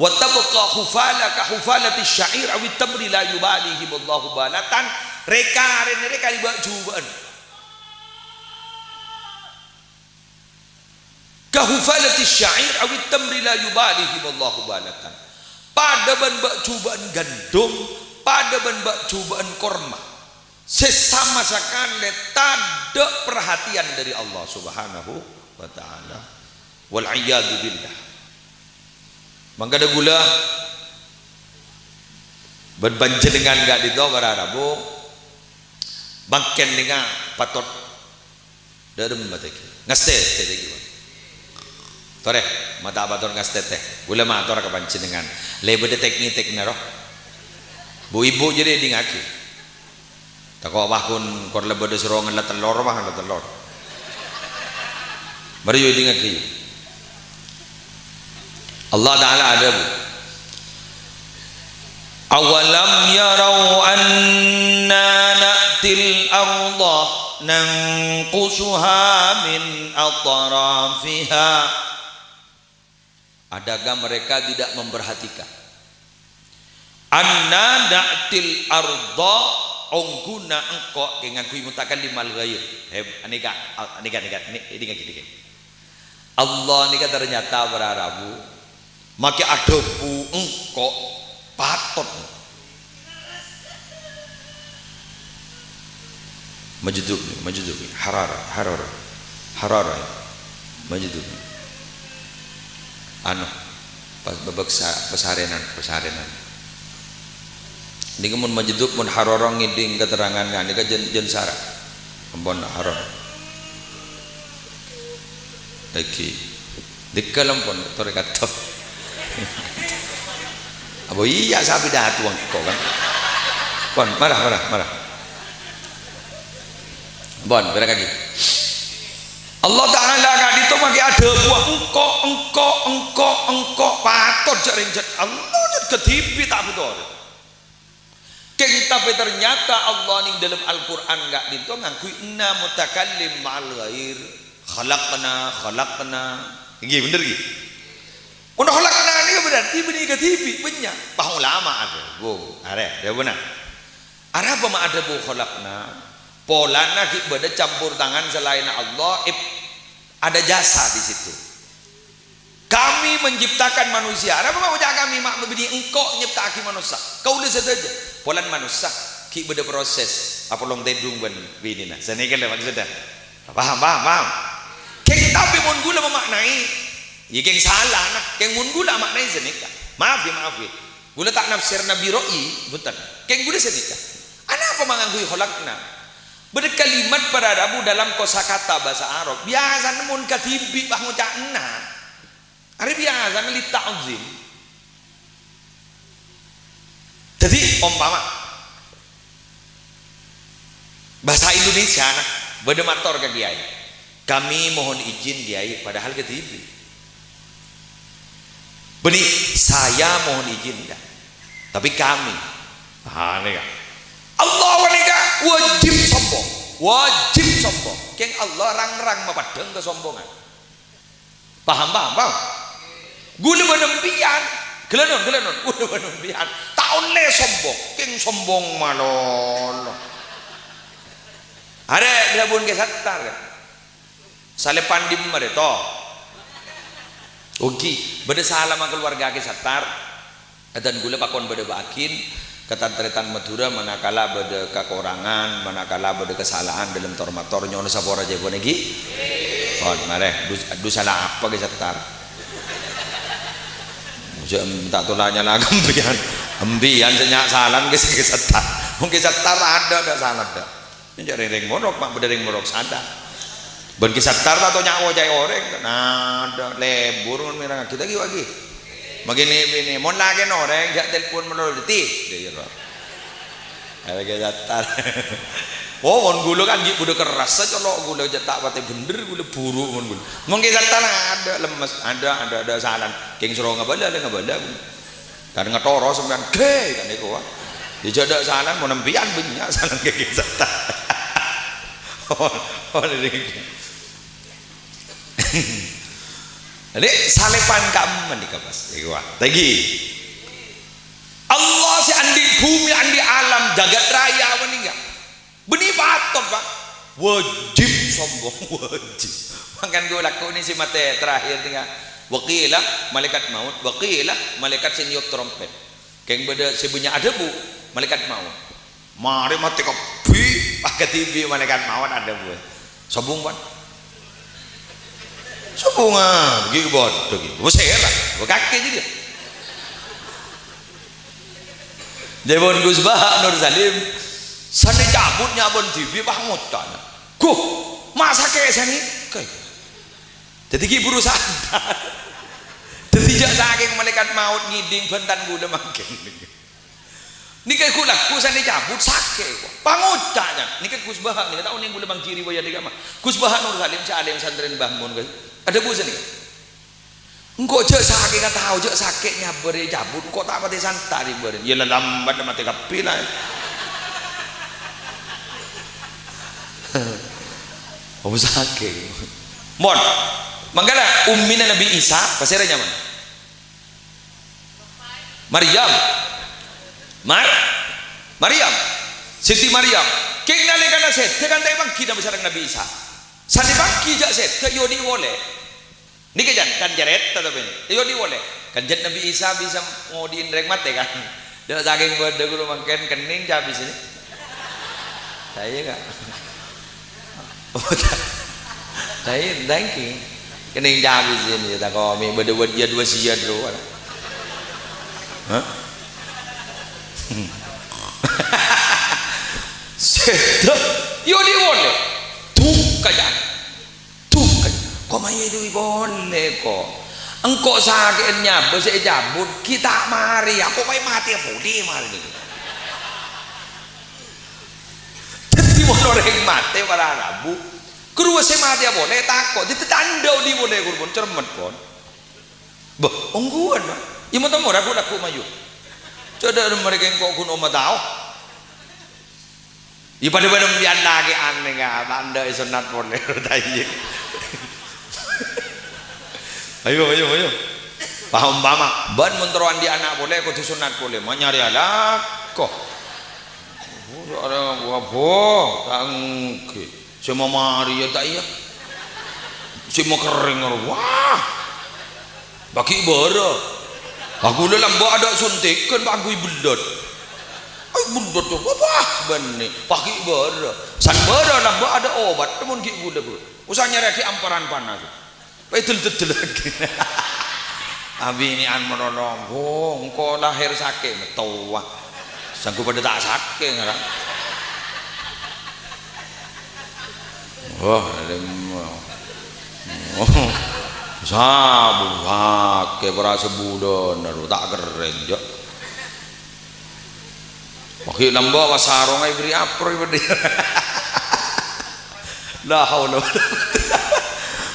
"Wa tabqa hufala ka hufalati sya'ir awit tamri la yubalihimullahu balatan." Rè-karèna rè karè bâ'-jubâ'ân. "Ka hufalati sya'ir awit tamri la yubalihimullahu balatan." Padâ bân bâ'-jubâ'ân gandum, padâ bân bâ'-jubâ'ân korma. Sè sama sakalè tadâ' parhatèyan dâri Allah Subhanahu wa Ta'ala. Wal iyadzu billah. Mangkana ghulâ bân panjhennengngan ka'dinto para rabu, mangkèn nèka patot dârem matèghi. Ngastè, tè, tè, ghi, Bang. Torè, ma' ta' patot ngastè, tè. Ghulâ mator ka panjhennengngan. Lè bâdâ tèk-ngètèkna, ro. Bu-ibu jârèya èdingngaghi. Tako' wah kun kor la bâdâ soro ngella tellor, wah ngella tellor. Marè yo èdingngaghi. Allah Ta'ala adhâbu, "Awalam yarau anna na'til arda nanqusuha min atrafiha." Adakah mereka tidak memperhatikan? "Anna na'til arda," ongghuna engko' kè ngangghuy mutakallim al ghair. He, anèka, anèka, anèka, ini, ini, ini, ini. Allah nèka ternyata para rabu, makè adhâbu engko' patot. Majdub, majdub, harara, harara, harara, majdub. Anu, pas bâbâk sa-, pasarènan, pasarènan. Nèka mon majdub, mon harara ngèdhing katerangan nganèka jân, jân sara. Ampon harara. Lagi. Dika lempon, torè kadhep. Apa iya sapi datu engko' kan? Pon, marah, marah, marah. Pon, berang lagi. Allah Ta'ala ka'dinto makè adhâbu engko', engko', engko', engko', patot jâ' rèng jâ'. Allah jâ' kadhibi' ta' bhuto. Kèng, tapè ternyata Allah nèng dâlem Al-Qur'an ka'dinto ngangghuy anna mutakallim ma'al ghair. Khalaqna, khalaqna. Èngghi, bhender, èngghi? Mon khalaqna nèka berarti bânnè kadhibi', bânnya'. Pas ulama adhâbu. Arè, adhâbuna. Arapa ma' adhâbu khalaqna? Polana ghi' bâdâ campur tangan salaènna Allah, ib-, ada jasa di situ. Kami menciptakan manusia. Arapa ma' oca' kami ma' bânnè engko' nyepta'aghi manossa? Kaulâ sadhâjâ. Polana manossa ghi' bâdâ proses apolong tèdung bân binèna. Sanèka lho maksodda. Paham, paham, paham? Kèng tapè mon ghulâ mamaknaè, iyâ kèng sala, nah. Kèng mon ghulâ amaknaè sanèka. Maaf, ya, maaf, ya. Ghulâ ta' nafsir Nabi ro'i, bhunten. Kèng ghulâ sanèka. Anapa mangangguy khalaqna? Bâdâ kalimat para rabu dalam kosakata bhâsa Arab. Biyasana mon kadhibi' pas ngoca' enna'. Arè biyasana li ta'zim. Dhâddhi, ompama, bhâsa Indonesiana, bâdâ mator ka kiai, "Kami mohon izin, Kiai," padahal kadhibi'. Bânnè, "Saya mohon izin," enggak. Tapi "kami." Ah, nèka. Allah nèka wajib sombong. Wajib sombong. Kèng Allah rang-rang mapaddhâng kasombongan. Paham, paham, paham? Ghulâ bân empèyan. Ghellâ' non, ghellâ' non. Ghulâ bân empèyan. Ta' ollè sombong. Kèng sombong malolo. Arè dhâbuna Kè Sattar, kan? Salèpan dimma rè, to? Ogi, bâdâ salama kalowarga Kè Sattar. Dhân ghulâ pakon bâdâ bâ'aghin ka tan-tarètan Madhurâ, manakala bâdâ kakorangan, manakala bâdâ kasala'an dâlem tor-mator, nyo'on sapora jâ' pon, èngghi? Pon, marè, dus-, dusa la apa Kè Sattar? Jâ' ta' tola nyala ka empèyan. Empèyan sè nya' salana Kè, Kè Sattar. Mon Kè Sattar adâ', adâ' sala, adâ'. Enjâ' rèng-rèng morok, ma' bâdâ rèng morok sadâ. Bân Kè Sattar ta' to nya' oca'è orèng, nada, lebur, mon mèrengngaghi, ta' ghi' wa' ghi'. Magini-bini, mon lakèna orèng, jâ' telpon malolo, "Ti." Iyâ, ro. Arè Kè Sattar. Oh, mon ghulâ kan ghi' bâdâ kerrassa, colo' ghulâ jâ' ta' patè bhendher, ghulâ buru mon ghulâ. Mon Kè Sattar adâ' lemmes, adâ', adâ', adâ' salana. Kèng soro ngabâlâ, la ngabâlâ, ghulâ. Kan ngatoro sampèyan, "Ghe," kan nèko, wa. Yâ, jâ' adâ' salana, mon empèyan bânnya' salana Kè Sattar. Oh, oh, ini. Ini salèpan ka'emma nèka, pas. Nèko, wa. Lagi. Allah sè andi' bhumè, andi' alam, jagat raya, apa nèka? Bânnè patot, Pak. Wajib sombong, wajib. Mangkana ghulâ lakona sè matè terakhir nèka. Wa qila malaikat maut, wa qila malaikat sè niyop trompet. Kèng bâdâ sè bânnya' adhâbu, malaikat maut. Marè matè kabbhi, pas kadhibi' malaikat maut adhâbu. Sobung, Pak. Sobung, ah, ghi' bâdâ ghi'. Wes heran, wes kakè jârèya. Jâ' pon Gus Baha Nur Salim, sanè cabut nya' bân dhibi' pas ngoca'. "Guh, ma' sakè' sanèka?" Dhâddhi ghi' buru sadar. Dhâddhi jâ' sakèng malaikat maut ngèdhing bhântan ghulâ mangkèn. Nèka ghu-, lagghu' sanè cabut, sakè', wa. Pangoca' nya'. Nèka Gus Baha, nèka ta' onèng ghulâ manggi riwayat nèka, ma'. Gus Baha Nur Salim, sè alim santrèna Mbah Mun, kan. Adhâbu sanèka. "Engko' jâ' sakènga tao, jâ' sakè' nyabârâ cabut, engko' ta' patè santa' rè bârâ." Yâ, la lambat matè kabbhi, la. Apa sakè'? Mon. Mangkana, ummina Nabi Isa, pasèra nyamana? Maryam. Mar-, Maryam. Siti Maryam. Kèng nalèkana sèdhâ kan ta' èpangghi napa sareng Nabi Isa. Sanè èpangghi jâ' sèdhâ èodhi' polè. Nèka can, can carèta tapè. Èodhi' polè. Kan jâ' Nabi Isa bisa ngodhi'in rèng matè, kan. Jâ' sakèng bâdâ ghuru mangkèn kennèng cabis ini. Saya, Kak. Oh, ta-, saya thank you. Kennèng cabis ini, ya, takomi, bâdâ wad-, yad wasiat, bro. Hah? Sèdhâ, èodhi' polè. Duka, Cak. Duka. Ko' mayu èodhi' polè, ko'. Engko' sakè'en nyabâ sè ècabut, ghi' ta' marè, ko' mayu matè polè marè nèko. Dhâddhi, mon orèng matè para rabu, ghuru sè matèya polè tako', dhâddhi tandhâ odi' polè, ghuru pon, cermet, pon. Bâh, ongghuwân, Pak. Iyâ, mon temmo, ragu-ragu mayu. Codâ' marè kèng ko' ghun omah tao. Iyâ, padâ bân empèyan lakè' anèng, ah, tandhâ èsonnat polè, ta' iyâ. Ayo, ayo, ayo. Paham, paham. Bân mon terro andi' ana' polè, kodhu sonnat polè. Ma' nyarè alako. Wah, wah, wah, ta' ènggi. Sè mamarèya ta' iyâ. Sè makerrèng, wah. Paghi' bârâ. Aku lè lambâ' adâ' sontèghân, paghi' bellot. Ai, bellot, wah, wah, bânnè. Paghi' bârâ. San bârâ lambâ' adâ' obat, mon ghi' ghulâ, Bu. Osa nyarèyaghi amparan panas. Pèdel-tèdel lagi. Abinè'an manono, "Wo, engko' lahèr sakè'." Mètowa. Sanggup padâ ta' sakè' ngara. Wah, sabu sakè' para sabulân, aduh, ta' kerrèng, jâ'. Mangkèn lambâ' pas sarongnga èberri' aproy bâdâ. La haula wala quwwata.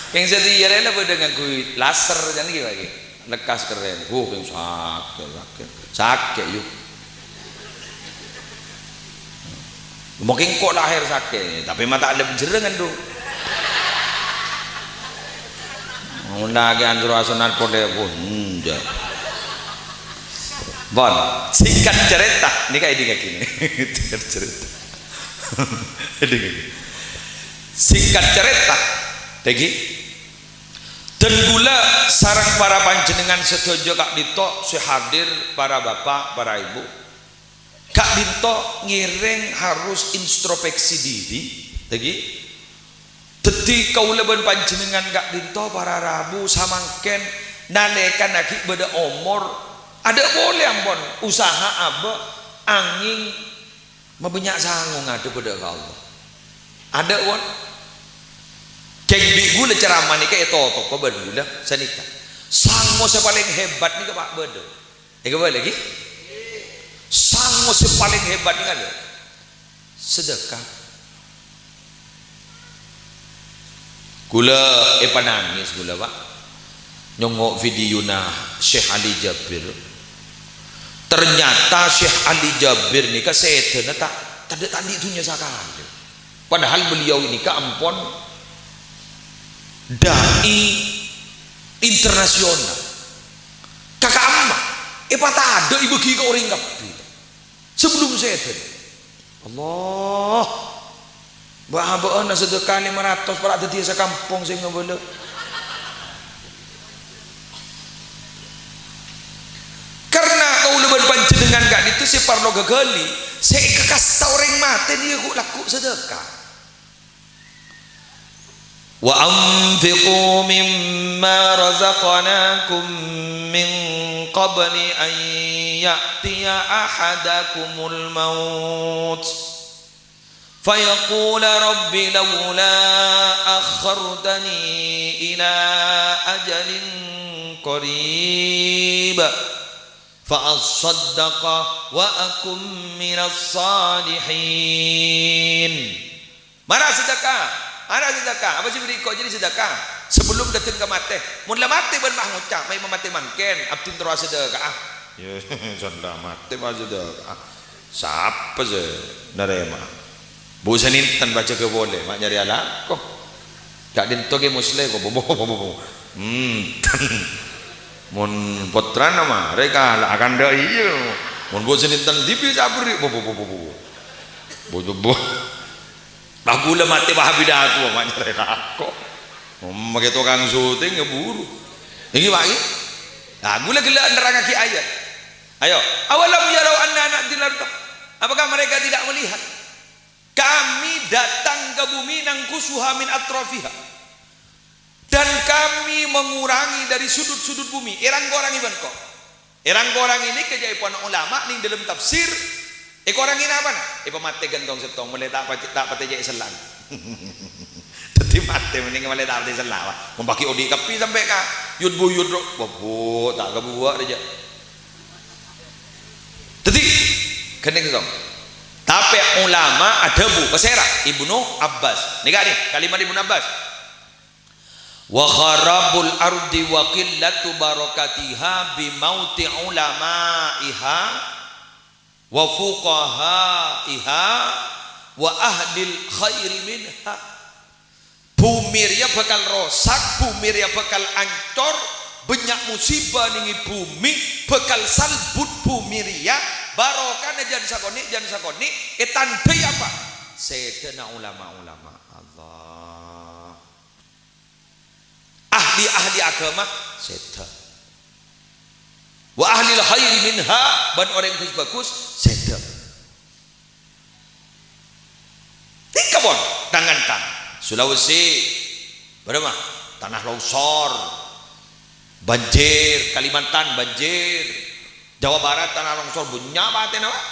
Kèng satèya rèna padâ ngangghuy laser, jân ghi, Pak, ghi. Lekkas kerrèng. Wuh, kèng sakè', sakè'. Sakè', yu. Mangkèn engko' lahèr sakè', tapè ma' ta' lep jherrèngan, dong. Ngundhâ'aghi anjur asonan polè, wuh, enjâ'. Pon, singkat cerita, nèka èdingngaghi nèka. Singkat cerita. Èdingngaghi. Singkat cerita, Peggy, dan kaulâ sareng para panjhennengngan sadhâjâ ka'dinto sè hadir, para bapa', para èbhu, ka'dinto ngèrèng harus introspeksi diri, Peggy. Dhâddhi, kaulâ bân panjhennengngan ka'dinto para rabu samangkèn nalèkana ghi' bâdâ omor, adâ' polè ampon usaha abâ', angèng mabânnya' sango ngadhebbhâ dâ' ka Allah. Adâ', pon. Kèng bi' kaulâ ceramah nèka ètotopa bân kaulâ sanèka. Sango sè palèng hebat nèka, Pak, bâdâ. Èkabâlâ, ghi? Sango sè palèng hebat nèka, lho. Sedekah. Kaulâ èpanangès kaulâ, Pak. Nyongngo' videona Syekh Ali Jabir. Ternyata Syekh Ali Jabir nèka sèdhâna ta', tadâ' ta' andi' dhunnya sakalè. Padahal beliau nèka ampon dai internasional. Ka ka'imma, èpatadâ' èbâgi ka orèng kabbhi. Sabellum sèdhâna. Allah. Bâ'-abâ'na sedekah lèma ratos para' dhâddhiyâ sakampong sè ngabâlâ. Karna kaulâ bân panjhennengngan ka'dinto sè parlo ghâghâli, sè èkakasta orèng matè nèka ghu-, lagghu' sedekah. وأنفقوا مما رزقناكم من قبل أن يأتي أحدكم الموت فيقول رب لولا أخرتني إلى أجل قريب فأصدق وأكن من الصالحين. Mara sedekah, mara sedekah. Apa sè bâdâ èko' jârèya sedekah? Sabellum dâteng ka matè. Mon la matè bân ma' ngoca', "Ma'è mamatè mangkèn, abdhina terro asedeka'a." Yâ, san la matè pas sedeka'a. Sapa sè narèma? Bu' sanèntan pas jâgâ polè, ma' nyarè alako. Ka'dinto Kè Musleh ko', bo, bo, bo, bo, bo. Hmm. Mon pottrana marè kala akandhâ iyâ. Mon bu' sanèntan dhibi' ta' aberri', bo, bo, bo, bo, bo. Bo, bo, bo. Lah, kaulâ matè pas apidato, ma' nyarè lako. Makè tokang syuting, yâ buru. Èngghi, Pak, èngghi. Lah, kaulâ ghellâ' nerrangngaghi ayat. Ayo, "Awalam yarau anna na'til ardha?" Apakah mereka tidak melihat? Kami datang ke bumi, nanqusuha min atrafiha. Dan Kami mengurangi dari sudut-sudut bumi. Èrang-korangè bân ko'. Èrang-korangè nèka ca'èpon ulama nèng dâlem tafsir. Èkorangè napana? Èpamatè ghântong sèttong, molaè ta' pa-, ta' patè cè' sella'an. Dhâddhi matè mending molaè ta' patè sella', Pak. Mon paghi' odi' kabbhi sampè' ka yut-buyut, ro. Bo, bo, ta' kabuwâ' rèya. Dhâddhi, ghântong sèttong. Tapè ulama adhâbu, pasèra? Ibnu Abbas. Nèka nè, kalimat Ibnu Abbas. "Wa kharabul ardi wa qillatu barakatiha bi mauti ulama'iha wa fuqaha'iha wa ahlil khairi minha." Bhumè rèya bhâkal rosak, bhumè rèya bhâkal ancor, bânnya' musibâ nèng è bhumè, bhâkal salbut bhumè rèya, barokana jân sakonè', jân sakonè', ètandhâi apa? Sèdhâna ulama-ulama. Allah. Ahli-ahli aghâma sèdhâ. Wa ahlil khairi minha, bân orèng ghus-bhâghus sèdhâ. Nèka pon, tang-ghântang. Sulawesi, bârâmma? Tanah Longsor. Banjir, Kalimantan banjir. Jawa Barat tanah longsor, bânnya' patèna, Pak.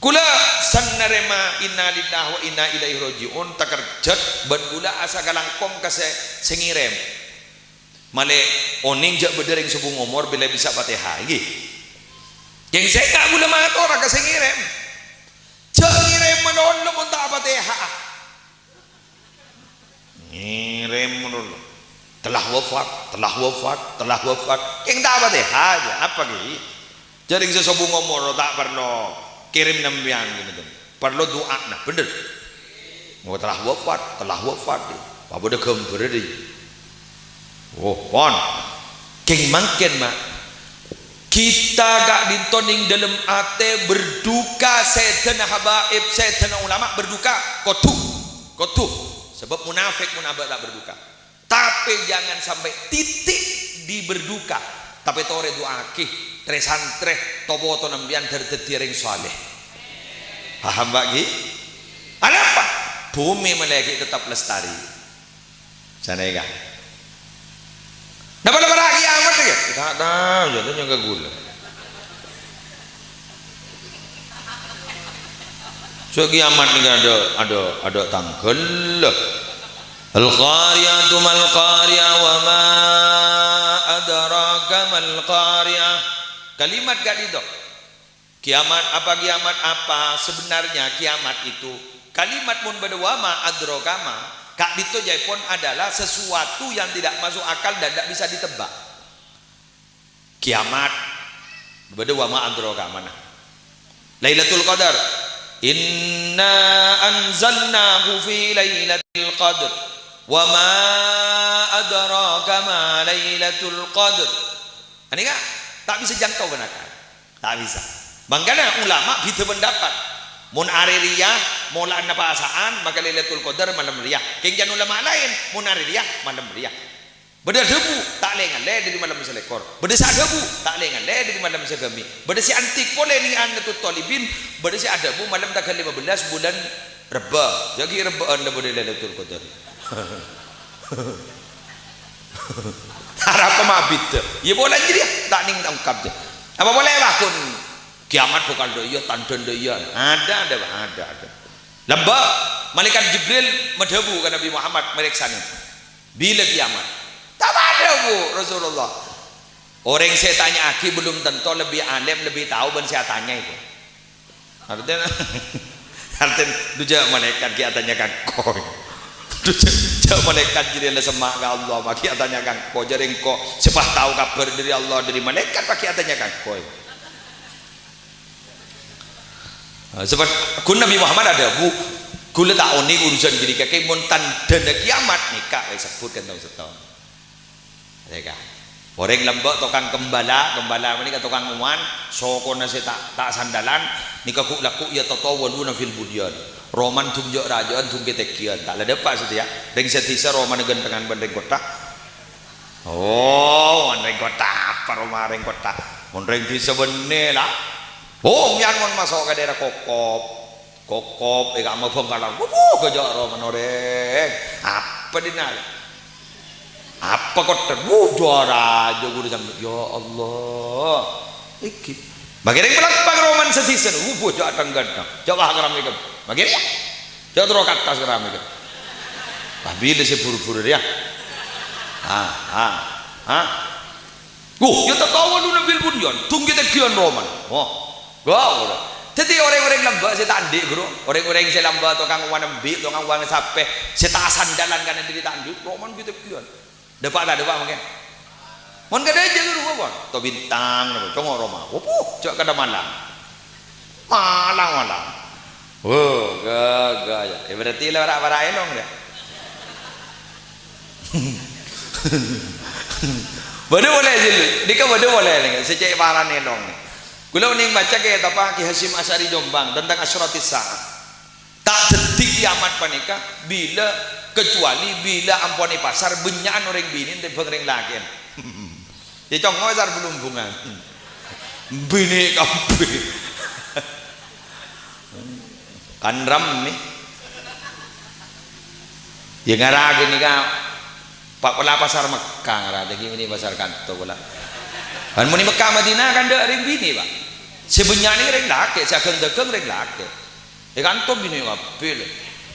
Kaulâ sè narèma innalillahi wa inna ilaihi raji'un, takerjhât bân kaulâ asakalangkong ka sè, sè ngèrèm. Malè onèng jhâ' bâdâ rèng sobung omor bilâ bisa Fatihah, ènggi. Kèng sènga' kaulâ matora ka sè ngèrèm. Jhâ' ngèrèm malolo mon ta' Fatihah. Ngèrèm malolo. Telah wafat, telah wafat, telah wafat. Kèng ta' Fatihah jhâ', apa ghi? Jhâ' rèng sè sobung omor ta' parlo kèrèm sampèyan, gitu. Parlo du'ana, bhender. Oh, telah wafat, telah wafat. Apa bâdâ ghâmbhârrâ, dhi? Oh, pon. Kèng mangkèn, Ma'. Kita ka'dinto nèng dâlem atè berduka, sèdhâna habaib, sèdhâna ulama berduka. Kodhu, kodhu. Sabâb munafik mon abâ' ta' berduka. Tapè jangan sampai titik di berduka. Tapè torè du'aaghi, trè-santrè, to-poto sampèyan dhâr dhâddhiyâ rèng saleh. Paham, Pak, ghi? Anapa? Bhumè malè ghi' tetep lestari. Sanèka. Napa la para' kiamat ya? Ta' tao, ya, tanya ka kaulâ. Sè kiamat nèka adâ', adâ', adâ' tangghâl. Al-Qari'atu mal Qari'ah wa ma adraka mal Qari'ah. Kalimat ka'dinto. Kiamat apa, kiamat apa? Sebenarnya kiamat itu, kalimat mon bâdâ wa ma adraka ma, ka'dinto jhâ' pon adalah sesuatu yang tidak masuk akal dan tidak bisa ditebak. Kiamat. Bâdâ wa ma adraka ma. Lailatul Qadar. Inna anzalnahu fi lailatul qadr. Wa ma adraka ma lailatul qadr. Anèka ta' bisa jangkau bân akal. Ta' bisa. Mangkana ulama bhidhâ pendapat. Mon arè rèya mola'anna pasa'an, maka Lailatul Qadar malem rèya. Kèng can ulama laèn, mon arè rèya, malem rèya. Bâdâ adhâbu, ta' lè-ngallè dâri malem sè lèkor. Bâdâ sè adhâbu, ta' lè-ngallè dâri malem sè ghâmè. Bâdâ sè antik polè nèng Nahdlatul Thalibin, bâdâ sè adhâbu malem tangghâl lèma bellâs bulân Rebbâ. Jhâ' ghi' Rebbâ'ân la bâdâ Lailatul Qadar. Arapa ma' abit? Iyâ, polana jârèya ta' nèng tangkap, jâ. Apa polè, wah, ghun kiamat bhâkal dâ' iyâ, tandhâna dâ' iyâ. Adâ, adâ, Pak, adâ, adâ. Lambâ', Malaèkat Jibril madhâbu ka Nabbhi Muhammad, marèksanè, "Bilâ kiamat?" Ta' padâ, Bu, Rasulullah. Orèng sè ètanya'aghi belum tentu lebbi alèm, lebbi tao bân sè atanya, Bu. Artèna, artèna, "Dhu, jhâ' malaèkat ghi' atanya ka engko'. Dhu, jhâ', jhâ' malaèkat jârèya la semma' ka Allah, ma' ghi' atanya ka engko'. Jârèya engko' sè pas tao kabhâr dâri Allah, dâri malaèkat, ma' ghi' atanya ka engko'." Nah, sabâb ghun Nabbhi Muhammad adhâbu, "Kaulâ ta' onèng urusan jârèya, kèng mon tandhâna kiamat nèka," èsebbhut kan tao sèttong. Nèka. Orèng lambâ' tokang kembala, kembala panèka tokang ngowan, sokona sè ta', ta' sandalan, nèka ghu'-lagghu' yatatawalu fil bunyan. Romana dhung jâ'-rajâ'ân, dhung ghi'-tegghiyân. Ta' la dâpa' satèya. Rèng sè dhisa romana ghântengan bân rèng kottha. Oh, mon rèng kottha apa roma rèng kottha? Mon rèng dhisa bânnè la. Oh, sampèyan mon maso' ka daerah Kokop. Kokop, è ka'emma Bhângkalan. Wuh, ghâjâ' romana orèng. Apa dinna'? Apa kottha? Wuh, jârèya jâ' ghuru sampè'. Ya Allah. Iki. Maghi rèng palèng romana sè dhisa. Wuh, jâ' tang-ghântang. Jâ' wah karamè kèm. Maghi rèya. Jâ' terro ka attas karamè kèm. Wah, bilâ sè buru-buru rèya? Ha, ha, ha. Wuh, yatatawalu fil bunyan, dhung ghi'-tegghiyân romana. Oh, ghâ-, ora. Dhâddhi, orèng-orèng lambâ' sè ta' andi', Bro. Orèng-orèng sè lambâ' tokang ngowan embi', tokang ngowan sapè, sè ta' asandalan karana dâri ta' andi', romana ghi'-tegghiyân. Dâpa' ta' dâpa' mangkèn? Mon kadhâjâ, Bro, apa? To Bintang, apa? Congo' roma. Wuh, jâ' kadâ' Malang. Malang, Malang. Wo, ghâ-, ghâ-, ya. Ya, berarti la para'-para' èlong, ya. Bâdâ polè, Jil. Nèka bâdâ polè, nèka. Sè cè' parana èlong. Kaulâ onèng maca kètabbhâ Ki Hasyim Asy'ari Jombang tentang asyratis sa'ah. Ta' dhâddhi kiamat panèka bilâ, kecuali bilâ ampon è pasar bânnya'an orèng binè' tèmbhâng orèng lakè'an. Ya, congo' sar blumbungan. Binè' kabbhi. Kan rammè. Ya, ngara ghânèka. Pa' pola pasar Mekkah, ngarana ghi' mènè pasar kanto pola. Kan mon è Mekkah Madinah kan tadâ' rèng binè', Pa'. Sè bânnya' nèng rèng lakè', sè aghâng-dâghâng rèng lakè'. È kanto binè' kabbhi, lho.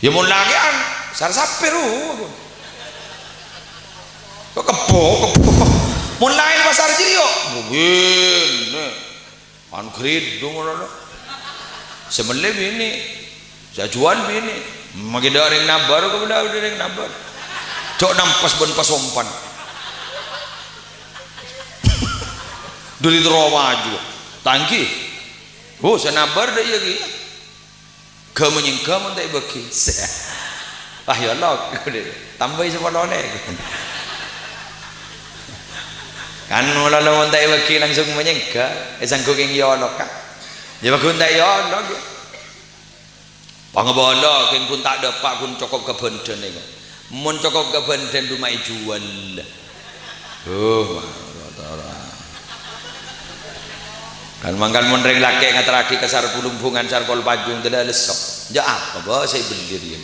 Ya mon lakè'an, sar sapè, ro. Kok kebbo, kebbo. Mon laèn pasar jârèya, ngènè. Kan gridung ngono, lho. Sè mellè binè', sè ajuwâl binè'. Makkè tadâ' rèng nabâr, kok tadâ' rèng nabâr. Jhâ' nampès bân pasompan. Duli terro maju. Tanggi. Oh, sè nabâr tadâ' iyâ kèya. Ghâ-manyèngghâ mon ta' èbâghi. Wah, ya Allah. Tambâi sapolo lè. Kan molo mon ta' èbâghi langsung manyèngghâ. Èsangghu kèng ya Allah, Ka'. Ya, bâghus ta' ya Allah, ghi. Pangabâlâ, kèng ghun ta' dâpa', ghun cokop kabhândhân, èngko. Mon cokop kabhândhân, duma èjuwâl. Duh, kan mangkana mon rèng lakè' ngaterraghi ka sar Bulumbungan, sar Kol Pajung, tadâ' lessok. Jâ' apa, bâ, sè èbelli rèya.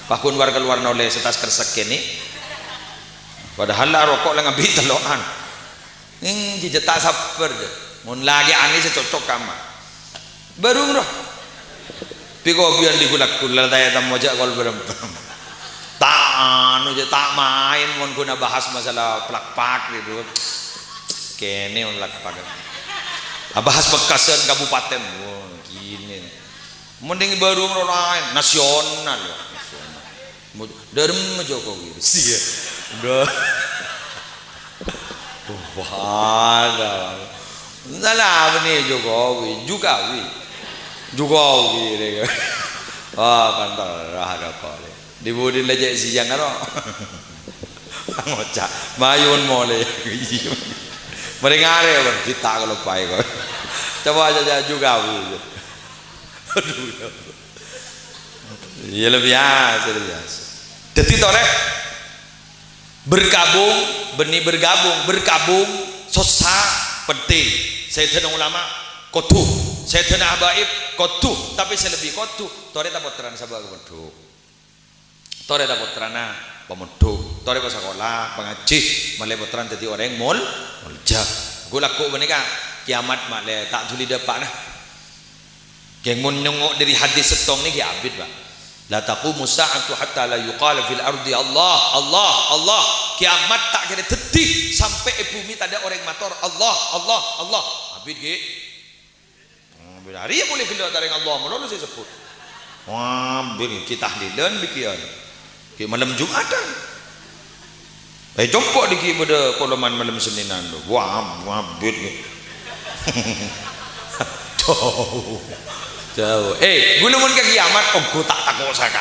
Pas ghun war-kalowar nolè sè tas kresek kènè'. Padahal la roko' la ngambi' tello'an. Neng, jâ' ta' sabbhâr, jâ'. Mon lakè'an sè cocok ka ma. Bârung, ro. Pi-kopiyan di gulak-gulal, ta' ètemmo jâ' kol bârâmpa. Ta' anu, jâ', ta' maèn mon ghun abahas masalah plak-pak gitu. Kènè' mon plak-pak. Abahas Mekkasân kabupaten. Wah, gini. Mending bârung ro laèn, nasional, ya. Nasional. Mo-, dâremma Jokowi. Siya. Udah. Wah, ada. Salah apa nih Jokowi? Jukawi. Jukawi, deh. Wah, kan terah ada apa, deh. Di budi lejek siang, aro. Ngocak. Mayun mole. Iya. Mari ngare, Bang. Kita kalau pai kok. Coba aja, aja Jukawi. Aduh, ya Allah. Iya, luar biasa, luar biasa. Jadi, torè, bergabung, bânnè bergabung, bergabung, sossa, penting. Sayyidina ulama, kodhu. Sayyidina habaib, kodhu. Tapè sè lebbi kodhu, torè ta' pottrana sabâ' ka pondhuk. Torè ta' pottrana pamondhuk. Torè pasakola, pangajhi, malè pottrana dhâddhi orèng mol-, molja. Ghu-lagghu panèka, kiamat malè ta' dhuli dâpa'na. Kèng mon nyongngo' dhâri hadis sèttong nèka ghi' abit, Pak. "La taqumu sa'atu hatta la yuqala fil ardi Allah, Allah, Allah." Kiamat ta' kèra dhâddhi sampè' è bhumè tadâ' orèng mator, "Allah, Allah, Allah." Abit ghi'. Hmm, bârâ' rèya polè ghellâ' tarèng Allah, malolo sè èsebbhut. Wah, bânnè ghi' tahlilan bikiyan. Ghi' malem Jum'atan. Eh, compo' dhiggi' bâdâ koloman malem Sennènan, lo. Wah, wah, bit, ghi. Jauh. Jauh. Eh, ghulâ mon ka kiamat, ongghu ta' tako' saka.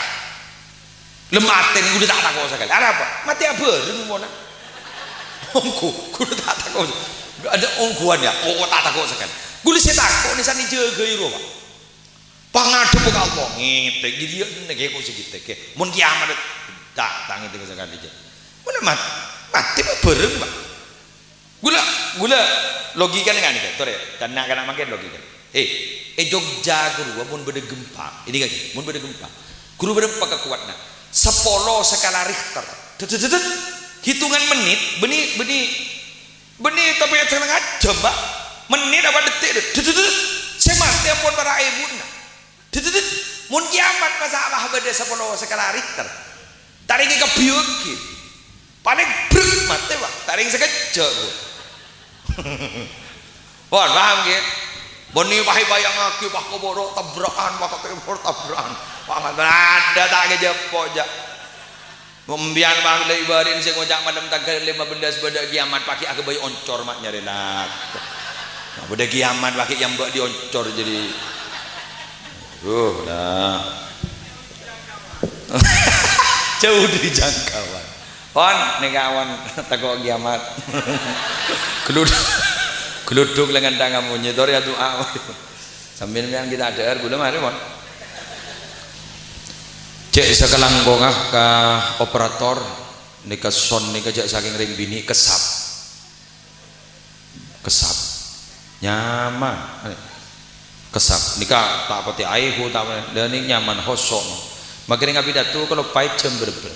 Lem atè nèko ghulâ ta' tako' sakalè. Arapa? Matè abhâreng, mon. Ongghu, ghulâ ta' tako'. Adâ' ongghuwân, ya. Oh, ta' tako' sakalè. Ghulâ sè tako' nè sanè jâgâi rowa. Pangadhep ka Allah, ngètèk, ghi' dhiyâ nèko sè ngètèk. Mon kiamat, ta', ta' ngètèk sakalè, jâ. Mon mat-, matè abhâreng, Pak. Ghulâ, ghulâ logikana ngan, torè, na'-kana' mangkèn logika. Eh, è Jogja ghâruwa mon bâdâ gempa, ini kan, mon bâdâ gempa, ghâruwa bârâmpa kakowadhânna? Sapolo skala Richter. Ded, ded, ded, ded. Hitungan menit, bânnè, bânnè, bânnè tapè satengah jam, Pak. Menit apa detik, ded, ded, ded, ded. Sè matè ampon para èbuna. Ded, ded, ded. Mon kiamat masalah bâdâ sapolo skala Richter. Tarèngè kabbhi ghi. Palèng brek matè, Pak. Tarèng sakejjhâ', Bu. Pon, paham, ghi? Bânnè, wah, èbâjângaghi, wah, kobhuru tabra'an, wah, kobhuru tabra'an. Wah, adâ' ta' kajeppo', jâ. Mon bi'en, wah, la èbârâi' sè ngoca' malem tangghâl lèma bellâs bâdâ kiamat, paghi' aghâbây oncor, ma' nyarè lak. Nah, bâdâ kiamat, paghi' èyambâ' dhi oncor, jadi. Duh, lah. Jauh dari jangkauan. Pon, nèka awan tako' kiamat. Glud-, gluduk lengan tangan munyi, torè adu'a. Sambil mèyan kita adhâ'âr, ghulâ marè, pon. Cè' sakalangkongnga ka operator, nèka sound nèka jâ' sakèng rèng binè' kesap. Kesap. Nyaman. Kesap. Nèka ta' patè aèhu, ta' patè, la nèka nyaman, hoso'. Makkè rèng apidato kaloppaè jam bârâmpa.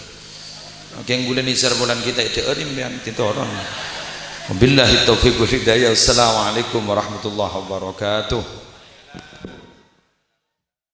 Kèng bulâ nèsèr bulân kita èdhâ'âr sampèyan, ditoron. Wabillahi taufiq wal hidayah. Assalamualaikum warahmatullahi wabarakatuh.